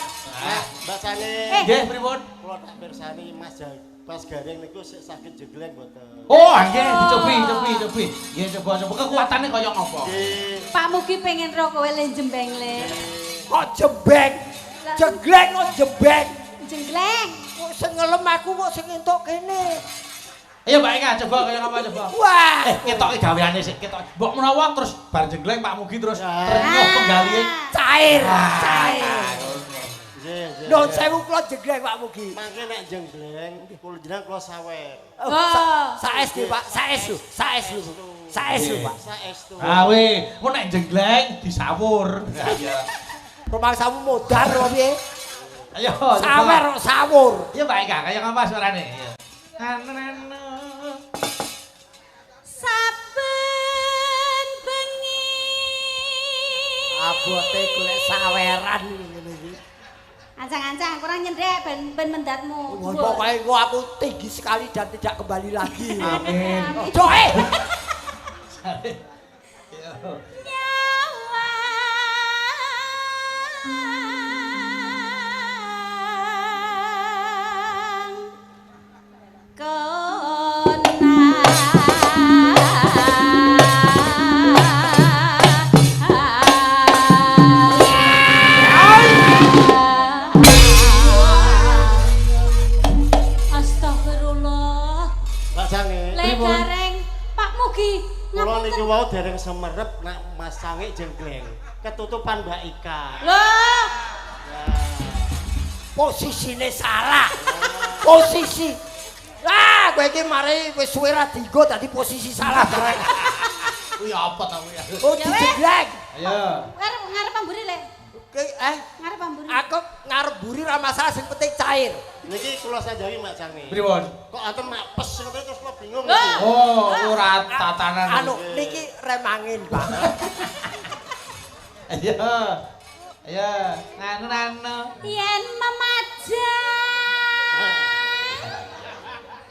Mbak Sani. Nggih, pripun? Kula tak pirsani Mas Mas Gareng niku sik saged jegleng mboten. Oh, nggih, dicobi. Nggih, coba-coba kekuatane kaya ngopo. Pak Mugi pengen ro kowe le jembeng le. Kok jembeng? Jegleng kok jembeng? Jengleng. Kok sing ngelem aku kok sing entuk kene. Ayo Mbak Eka, coba kaya ngapa coba. Wah, ketoke gaweane sik ketok. Mbok menawa terus bar jengleng Pak Mugi terus trenyuh penggalihe cair, cair. Nuwun sewu kula jengleng Pak Mugi. Mangke nek jengleng kula jenengan kula sawer. Saestu Pak, saestu, saestu. Saestu Pak. Saestu. Ah we, engko nek jengleng disawur. Rumangsamu modar apa piye? Ayo, sawer kok sawur. Iya Mbak Eka, kaya ngapa suarane? Iya. Saben bengi abote golek saweran ngene iki. Ancang-ancang kurang nyendek ben mendatmu. Pokoke engko aku tinggi sekali dan tidak kembali lagi. Amin. Coe. Wau dereng semerep nak Mas Sange jenggleng. Ketutupan Mbak Ika. Loh. Posisine salah. Posisi. Lah, kowe iki mari wis suwe ra dienggo dadi posisi salah. Kuwi apa ta kuwi? Oh, dijengleng. Ayo. Ngarep mburi, Lek. Ngarep mburi. Aku ngarep mburi ora masalah sing penting cair. Niki kula sanjangi Mak Cangi. Pripun? Kok anten mak pes ngoten terus kula bingung. Oh, ora tatanan. Anu niki rem angin, Pak. Ayo. Ayo, nanu-nanu. Yen memajang.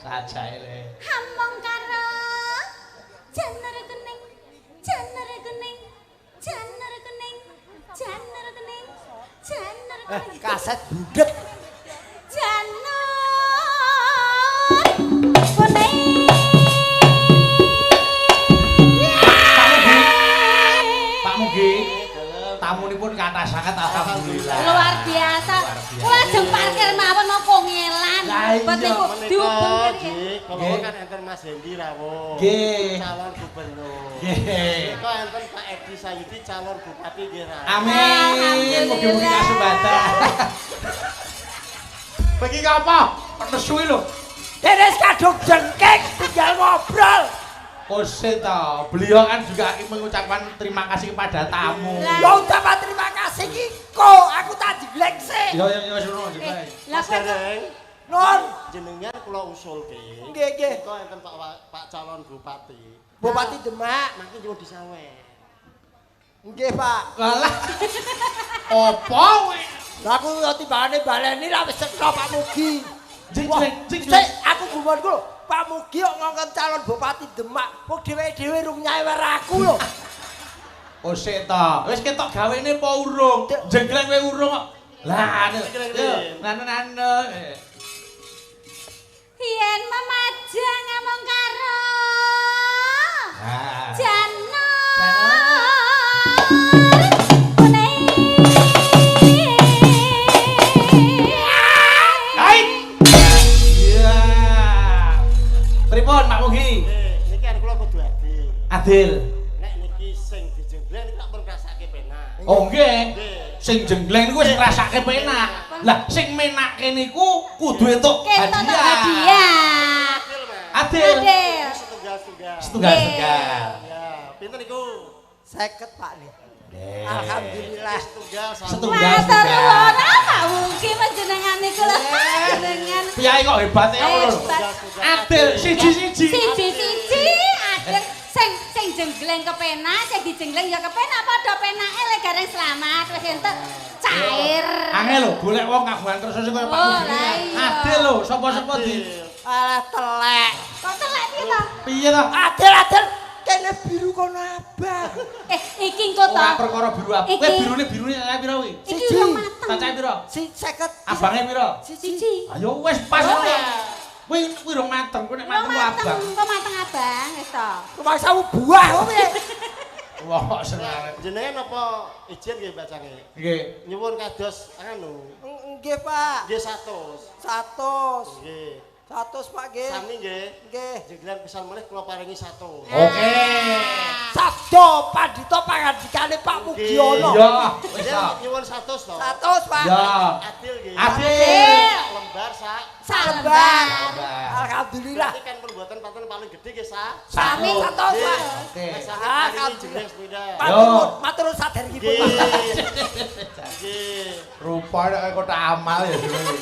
Sajae le. Among karo janur kuning, janur kuning, janur kuning, janur kuning, janur kuning. Kaset budek. Janur kuning. Pak Mugi, tamunipun kathah sanget alhamdulillah. Luar biasa. Kula ajeng parkir mawon napa ngelan. Bet niku diubeng nggih. Kala kan enten Mas Hendi rawuh. Nggih. Calon gubernur. Nggih. Menika enten Pak Edi Sayudi calon bupati nggih. Amin. Mugi-mugi kasembatan. Bagi apa? Nesu lho. Dene kadung jengkek tinggal ngobrol. Kose to, beliau kan juga mengucapkan terima kasih kepada tamu. Ya ucapan terima kasih iki kok aku tak jeglek sik. Yo yo yo sono jeglek. Lah kowe non jenengan kula usulke. Nggih nggih. Menika enten Pak calon bupati. Bupati Demak mangke nyuwun disawer. Nggih, Pak. Walah. Apa kowe? Lah aku yo timbangane baleni ra wis cetha Pak Mugi. Jeng aku gumonku lho. Pak Mugi kok ngongkon calon bupati Demak, wong dhewe-dhewe rung nyawer aku lho. Oh sik ta, wis ketok gawene apa urung? Jenggleng kowe urung kok. Lah yo, nanu-nanu. Yen memajang ngomong karo janur kuning. Pripun Pak Mugi? Niki arep kula kudu adil. Adil. Nek niki sing dijenggleng niku tak pun ngrasake penak. Oh nggih. Sing jenggleng niku wis ngrasake penak. Lah sing menake niku kudu entuk hadiah. Adil. Adil. Setunggal-setunggal. Setunggal-setunggal. Ya, pinten niku? 50 Pak nih. Alhamdulillah setunggal. Setunggal. Matur nuwun Pak Mugi panjenengan niku lho. Jenengan. Piye kok hebate ngono lho. Adil siji-siji. Siji-siji adil sing sing jenggleng kepenak, sing dijengleng ya kepenak padha penake lek gareng selamat wis entuk cair. Angel lho golek wong kagungan kersa sing kaya Pak Mugi. Adil lho, sapa-sapa di alah telek. Kok telek piye to? Piye to? Adil-adil. Kene biru kono abang. Iki engko to. Ora perkara biru abang. Kowe birune cacahe pira kuwi? Iki urung mateng. Cacahe pira? 50. Abange pira? 1. Ayo wis pas. Kuwi urung mateng, kuwi nek mateng abang. Kok mateng abang wis to. Rumangsamu buah kok piye? Wah kok seneng. Jenengan apa izin nggih Mbak Cange? Nggih. Nyuwun kados anu. Nggih, Pak. Nggih 100. 100. Nggih. 100 Pak nggih. Sami nggih. Nggih. Jenggelan pisan melih kula paringi 100. Oke. Sabda pandhita pangandikane Pak Mugiono. Iya, wis ta. Nyuwun 100 to. 100 Pak. Ya. Adil nggih. Adil. Lembar sak. Sak lembar. Alhamdulillah. Berarti kan perbuatan paten paling gede nggih sa. Sami 100 Pak. Oke. Alhamdulillah. Matur nuwun saderengipun Pak. Nggih. Rupane kaya kotak amal ya dhewe.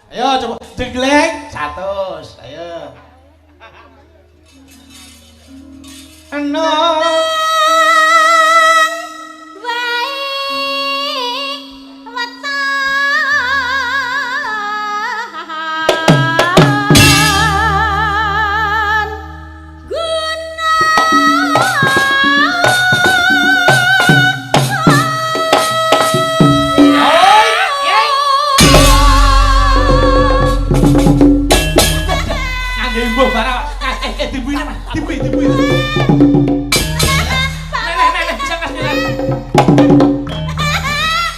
Ayo coba jenggleng 100. Ayo. Eno. Wae weton guna. Ngangge barang. Dibuine Mas. Dibui. Nek bisa Mas.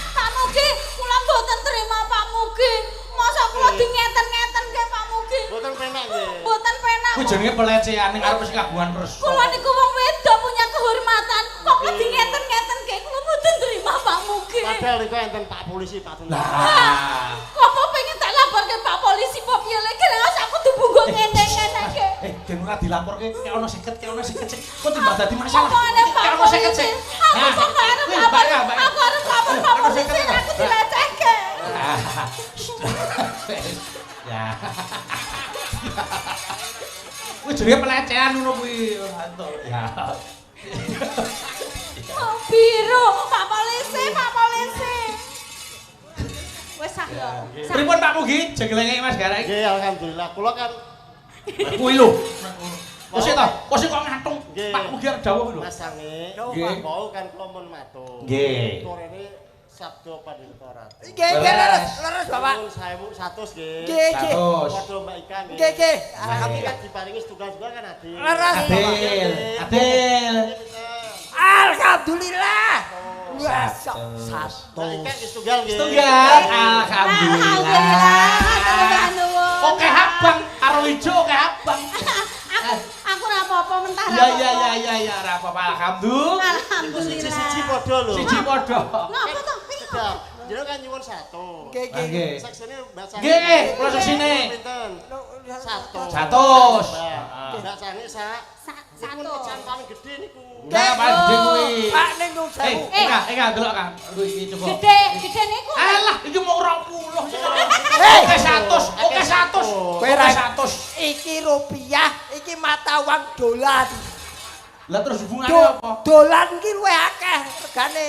Pak Mugi, kula mboten terima Pak Mugi. Masa kula dingeten-ngeten nggih Pak Mugi. Mboten penak nggih. Mboten penak. Kuwi jenenge pelecehan ning arep sing kagungan kersa. Kula niku wong wedok punya kehormatan. Kok kula dingeten-ngeten nggih kula mboten terima Pak Mugi. Padahal niku enten Pak polisi Pak Tentara. Lah. Kok apa pengen tak laporke Pak polisi apa piye lek aku kudu bungkuk ngene ngene. Eh, den ora dilaporke, nek ana 50, nek ana 50 sik. Kok timbang dadi masalah. Nek ana 50 sik. Aku arep lapor. Aku arep lapor Pak Polisi, aku dilecehke. Ya. Kuwi jenenge pelecehan ngono kuwi. Ya. Oh, biru, Pak Polisi, Pak Polisi. Wes sah yo. Pripun Pak Mugi jenglenge Mas Gareng? Nggih, alhamdulillah. Kula kan kuwi lho. Kok sik to? Kok sik kok ngatung? Pak Mugi arep dawuh lho. Mas Sange, wau kan kula mun matur. Nggih. Torene sabda Pandita Ratu. Nggih, nggih leres, leres Bapak. Nuwun 1100 nggih. Nggih, nggih. Padha Mbak Ika nggih. Nggih, nggih. Alhamdulillah diparingi setunggal-setunggal kan adil. Leres. Adil. Adil. Alhamdulillah. Wah, satu. Mbak Ika nggih setunggal nggih. Setunggal. Alhamdulillah. Oke abang, karo ijo oke abang. Aku ora apa-apa mentah. Ya ya ya ya ya ora apa-apa alhamdulillah. Alhamdulillah. Siji-siji padha lho. Siji padha. Ngapa to? Sedap. Jenengan kan nyuwun 1. Nggih, nggih. Saksine Mbak Sange. Nggih, kula saksine. Pinten? 100. 100. Mbak Sange sak. Satu. Pecahan paling gede niku. Nah, paling gede kuwi. Pak ning nyuwun sewu. Eh, enggak delok Kang. Kuwi iki coba. Gede, gede niku. Alah, iki mung 20. Oke 100, oke 100. Kowe Oke 100. Iki rupiah, iki mata uang dolar. Lah terus hubungannya apa? Dolar iki luwih akeh regane.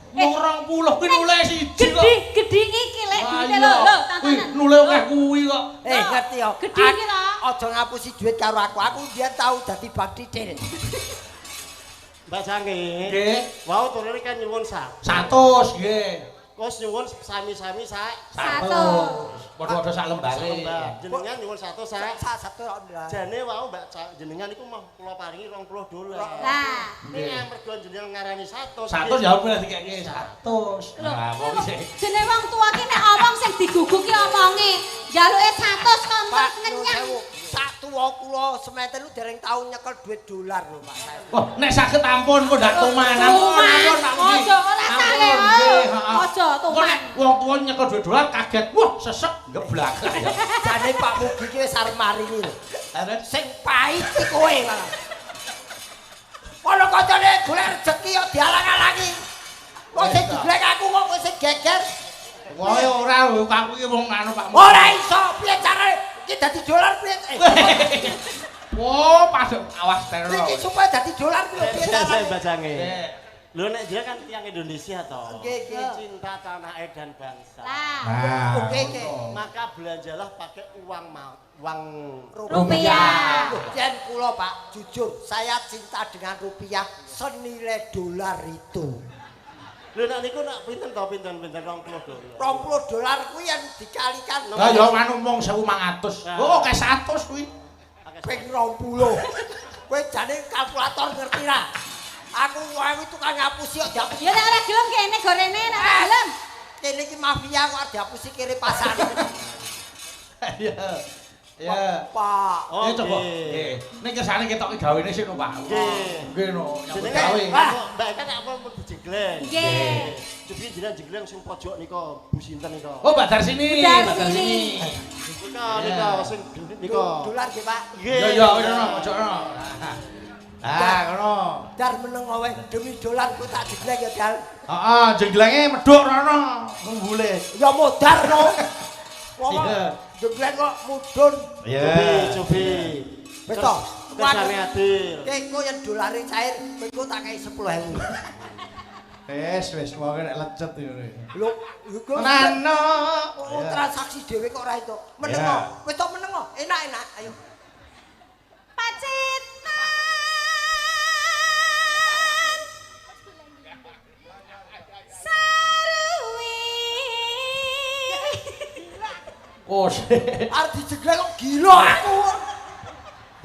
Mung 20 kuwi nule siji kok. Gede, gede iki lek duwite lho, lho, Kuwi tontonan. nule akeh kuwi kok. Eh, ngerti yo. Gede iki lho. Aja ngapusi duit karo aku. Aku biyen tau dadi bank titil. Mbak Sange. Nggih. Wau turune kan nyuwun 100. 100 nggih. Terus nyuwun sami-sami sak 100. Padha-padha sak lembare. Jenengan nyuwun 100 sak. Sak satu kok. Jane wau Mbak jenengan niku mau kula paringi $20. Lah, Ning mergo jenengan ngarani 100. 100 ya boleh dikeke 100. lho, Nah, wong sik. jenenge wong tuwa ki nek omong sing diguguk ki omonge, njaluke 100 kon Pak, terus ngenyang. Sak tuwa kula sementen lu dereng tau nyekel duit dolar lho Pak. Wah, nek saged ampun kok ndak tuman. Ampun, ampun Pak Mugi. Aja ora Ampun, nggih, heeh. Aja Kok tuman. nek wong tuwa nyekel duit dolar kaget. Wah, sesek geblak. Jane Pak Mugi ki wis arep maringi lho. Sing pahit ki kowe malah. Ono kancane golek rejeki kok dialang-alangi. Wong sing diglek aku kok kowe sing geger. Wah, ora lho, aku iki wong anu Pak Mugi. Ora iso, piye carane? Iki dadi dolar piye? Wah, pas awas teror. Iki supaya dadi dolar piye piye Saya carane? Mbak Sange. Nggih. Lho nek jenengan kan tiyang Indonesia to. Nggih, nggih. Cinta tanah air dan bangsa. Lah, Nah, Oke, oke. Maka belanjalah pakai uang uang rupiah. Loh, yen kula Pak, jujur saya cinta dengan rupiah senilai dolar itu. Lho nek niku nak pinten to pinten-pinten $20. 20 dolar kuwi yen dikalikan Lah ya anu mung 1200. Oh, oke 100 kuwi. ping 20. Kowe jane kalkulator ngerti ra? Aku wae tukang ngapusi kok diapusi. Ya nek ora gelem kene gorene nek ora gelem. Kene iki mafia kok diapusi kiri pasar. Iya. Iya. Pak. Oh, Ya coba. nggih. Nggih. Nek kersane ketoke gawene sik no, Pak. Nggih. Nggih no, nyambut Jenengan gawe. Mbak Eka nek apa pun dijegleng. Nggih. Jadi jenengan jegleng sing pojok nika Bu sinten nika. Oh, Mbak Darsini, Bu Mbak Darsini. Darsini. Nika nika sing nika. Dolar nggih, Pak. Nggih. Ya ya ngono, ojo ngono. Ah, ngono. Dar meneng wae demi dolar ku tak jegleng ya, Dal. Heeh, jenglenge medhuk rono ngumbule. Ya modar no. Wong Iya. jegleng kok mudhun. Iya. Cobi. Wis to. Kersane adil. Ki engko yen dolare cair, kowe engko tak kei 10.000. Wis wis wong nek lecet ngene. Lho, iku Nano. Oh, transaksi dhewe kok ora itu. Meneng Iya. kok. Wis to meneng kok. Enak-enak, ayo. Pacitan. Sarwi. Oh, sik. Arep dijegleng kok gila aku.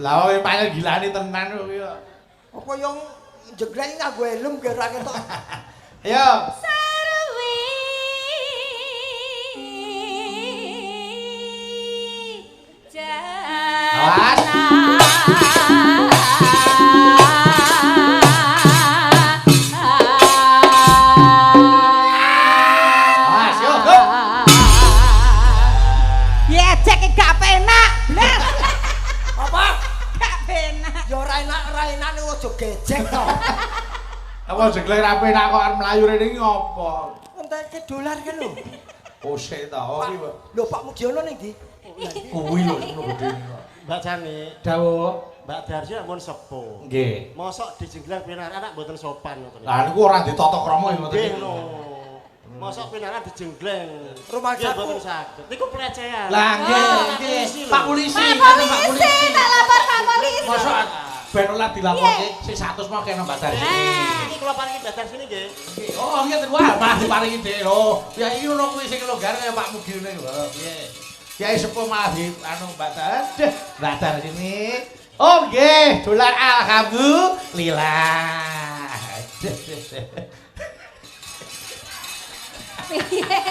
Lah kowe pancen gilani tenan kuwi kok. Apa yang jegleng nganggo helm ge ora ketok. Ayo. Sarwi. Awas. Awas, yo, go. Ya cek gak penak, blas. gejek to. Apa jegleng ra penak kok arep mlayu rene iki ngopo? Entekke dolar kan lho. Kosek ta iki. Lho Pak Mugiono ning ndi? Kuwi lho semono gedhe. Mbak Cani, Dawuh. Mbak Darsi ampun sepuh. Nggih. Mosok dijenggleng pinarak anak mboten sopan ngoten. Lah niku ora ditata krama ya ngoten. Nggih ngono. Mosok pinarak dijenggleng. Rumangsaku. Nggih mboten saged. Niku pelecehan. Lah nggih, nggih. Pak polisi, Pak polisi, tak lapor Pak polisi. Mosok ben ora dilaporke sing 100 mau kena Mbak Darsi. Iki kula paringi Mbak Darsi nggih. Oh, ngeten wah, malah diparingi dhewe lho. Ya iki ngono kuwi sing longgar kaya Pak Mugiono lho. Piye? Kiai sepuh malah di anu Mbak Darsi. Mbak Darsi ini. Oh nggih, dolar alhamdulillah. Piye?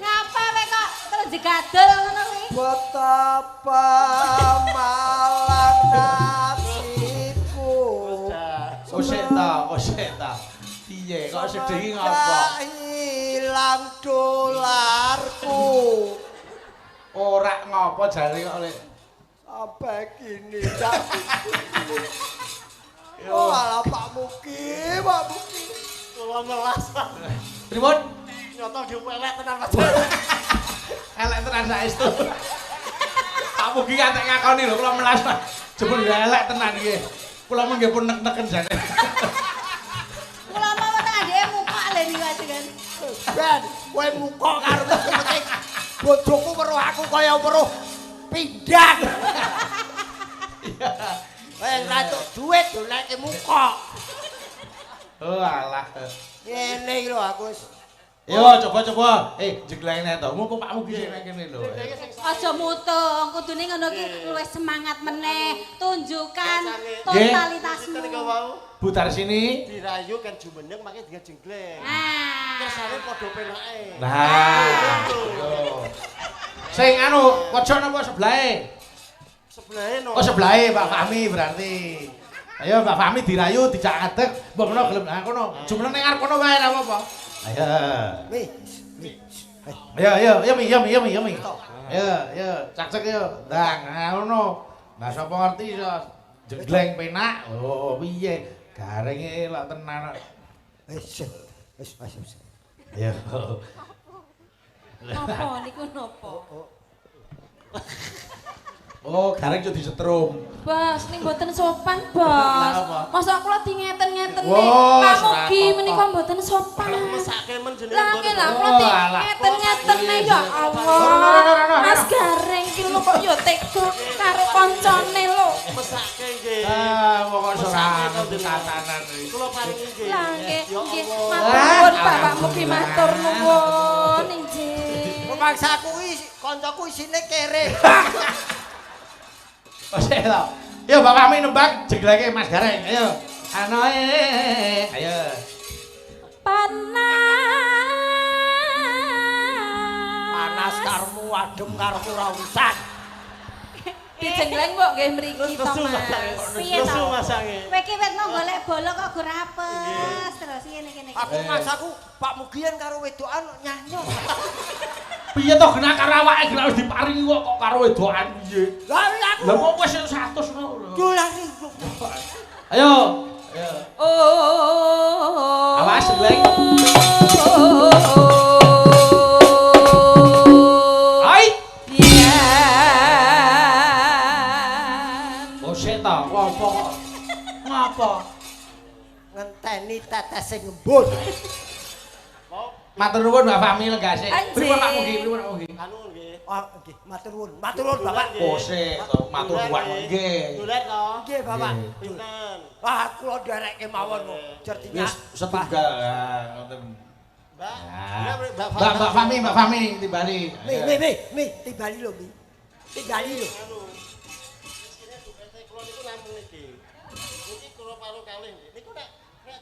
Ngapa kowe kok terus jegadel ngono kuwi? Betapa malang nasibku. Kosek ta, kosek ta. Piye kok sedih iki ngapa? Ilang dolarku. Ora ngopo jare kok lek sampai kini tak. Oh alah Pak Mugi, Pak Mugi. Kula melas. Pripun? Nyoto diwelek tenan Mas. Elek tenan saestu. Pak Mugi ngantek ngakoni lho kula melas Pak. Jebul ya elek tenan iki. Kula mengke pun nek-neken jane. Kula mau weteng adike mukak lho niku ajengan. Ben, kowe muka karo penting bojoku weruh aku kaya weruh pindang. Iya. Kowe ora entuk duit doleke muka. Oh alah. Ngene iki lho aku wis. Yo coba-coba. Jegleng to. Mumpung Pak Mugi sing nang kene lho. Aja mutung, kudune ngono ki luwih semangat meneh, tunjukkan totalitasmu. Bu Darsini dirayu kan jumeneng mangke dia jenggleng. Ah. Kersane padha penake. Nah. Sing anu pojok napa sebelahe? Sebelahe no. Oh sebelahe Pak Fahmi berarti. Ayo Pak Fahmi dirayu dijak ngadeg, mbok menawa gelem nang kono. Jumeneng ning arep kono wae ora apa-apa. Ayo. Mi. Ayo ayo ayo mi mi mi mi. Ayo ayo cak-cak yo. Ndang ngono. Lah sapa ngerti iso jegleng penak. Oh piye? Garinge lak tenan. Wis wis wis. Ayo. Napa niku napa? Oh, garing yo disetrum. Bos, ning mboten sopan, Bos. Mosok kula di ngeten-ngeten nih. Pak Mugi menika mboten sopan. Mesake men jenenge mboten. Lah kula di ngeten-ngeten ya Allah. Mas Gareng ki lho kok yo tega karo kancane lho. Mesake nggih. Ah, pokoke ora tatanan iki. Kula paringi nggih. Lah nggih, nggih. Matur nuwun Bapak Mugi matur nuwun inggih. Rumangsaku iki kancaku isine kere. Kosek to. Yo Bapak Fahmi nembang jegleke Mas Gareng. Ayo. Anoe. Ayo. Panas. Panas karmu adem karmu ora urusan. Dijengleng kok nggih mriki to Mas. Piye to? Kowe iki wetno golek bolo kok ora apes terus ngene kene. Aku maksaku Pak Mugian karo wedokan nyanyo. Piye to genah karo awake genah wis diparingi kok kok karo wedokan piye? Lah aku. Lah kok wis 100 ngono. Dolar. Ayo. Ayo. Oh. Awas jegleng. Ai. Iya. Bosek ta, ngopo kok? Ngopo? Ngenteni tetese ngembun. Matur nuwun Mbak Fahmi lenggase. Pripun Pak Mugi, pripun Pak Mugi? Anu nggih. Oh nggih, matur nuwun. Matur nuwun Bapak. Bosek to, matur nuwun nggih. Dolar to. Nggih Bapak. Pinten? Wah, kula nderekke mawon kok. Certinya. Wis setunggal ngoten. Mbak, Mbak Fahmi, Mbak Fahmi timbali. Mi, mi, mi, mi, timbali lho, Mi. Timbali lho. Anu. Isine dupete kula niku namung niki. Niki kula paru kalih nggih. Niku nek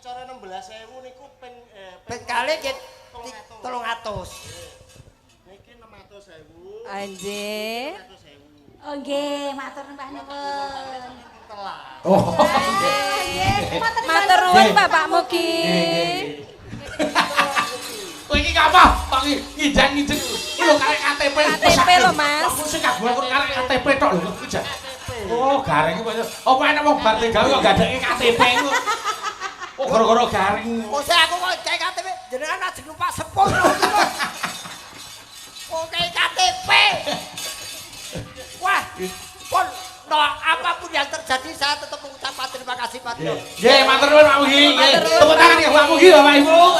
cara 16.000 niku ping ping kalih nggih 300. Niki 600.000. Anjir. Oh nggih, matur nuwun nuwun. Oh nggih. Matur nuwun Bapak Mugi. Kowe iki ngapa? Kok nginjang-nginjeng. Kuwi lho karek KTP. KTP lho, Mas. Aku sing kagungan karek KTP tok lho. Oh, Gareng iki apa enek wong bar gawe kok gadeke KTP iku. Oh, gara-gara Gareng. Kok aku kok cek KTP jenengan ajeng numpak sepur. Kok KTP. Wah, pun no, apapun yang terjadi saya tetap mengucapkan terima kasih Pak Tio. Nggih, matur nuwun Pak Mugi. Nggih. Tepuk tangan ya Pak Mugi Bapak Ibu.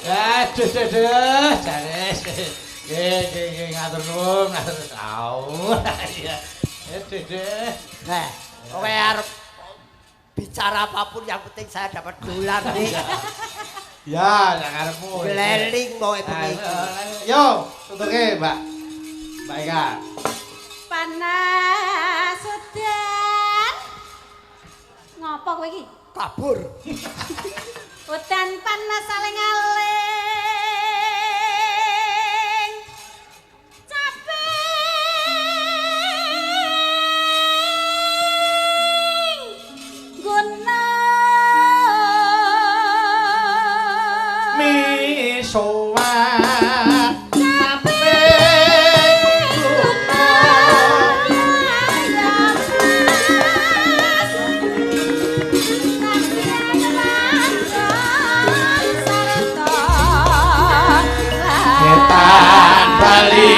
Aduh, aduh, jares. Nggih, nggih, nggih, ngatur nuwun, ngatur. Au. Iya. Aduh, aduh. Nah, kowe arep bicara apapun yang penting saya dapat dolar nih. Ya, sak karepmu. Gleling kowe bengi iki. Yo, tutuke, Mbak. Mbak Eka. Panas udan. Ngopo kowe iki? Kabur. Udan panas aling-aling. Caping guna misowan. Bali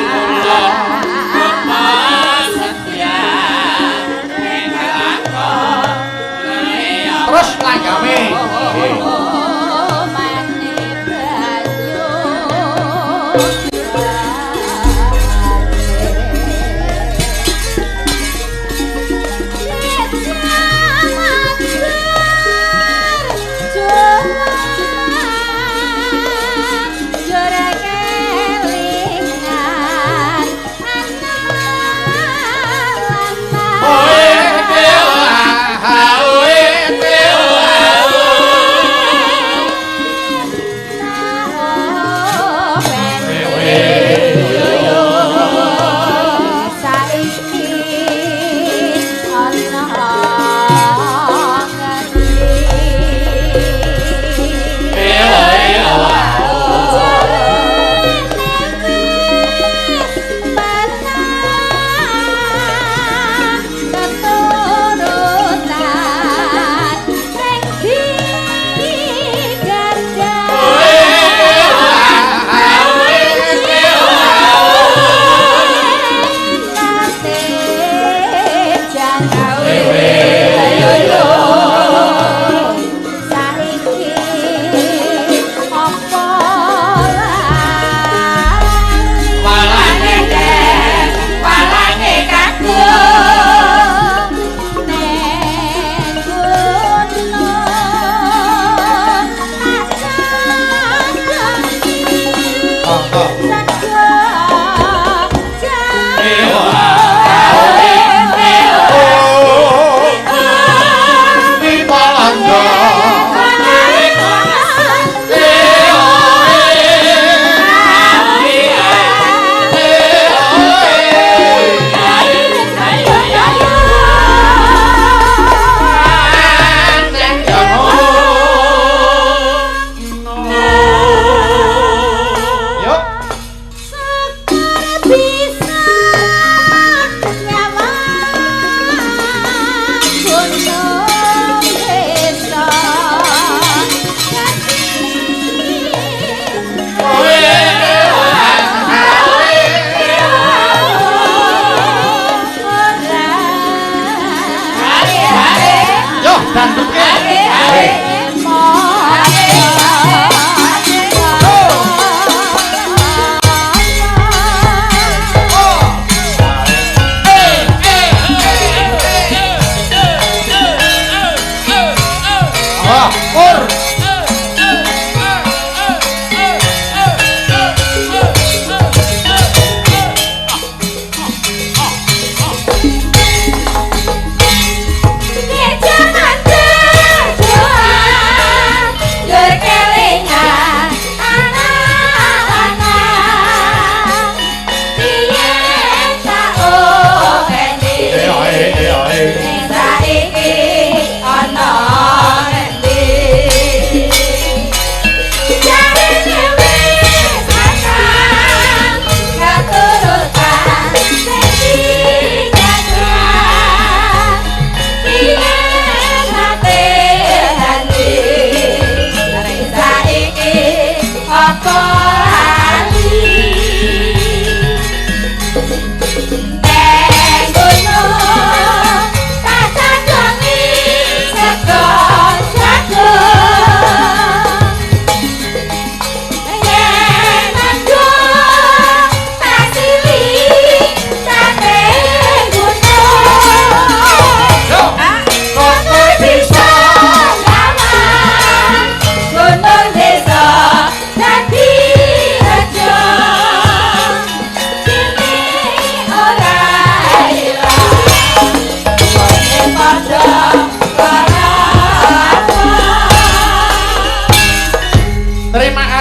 kula setia terus langgame. Yuk.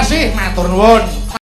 kasih, matur nuwun.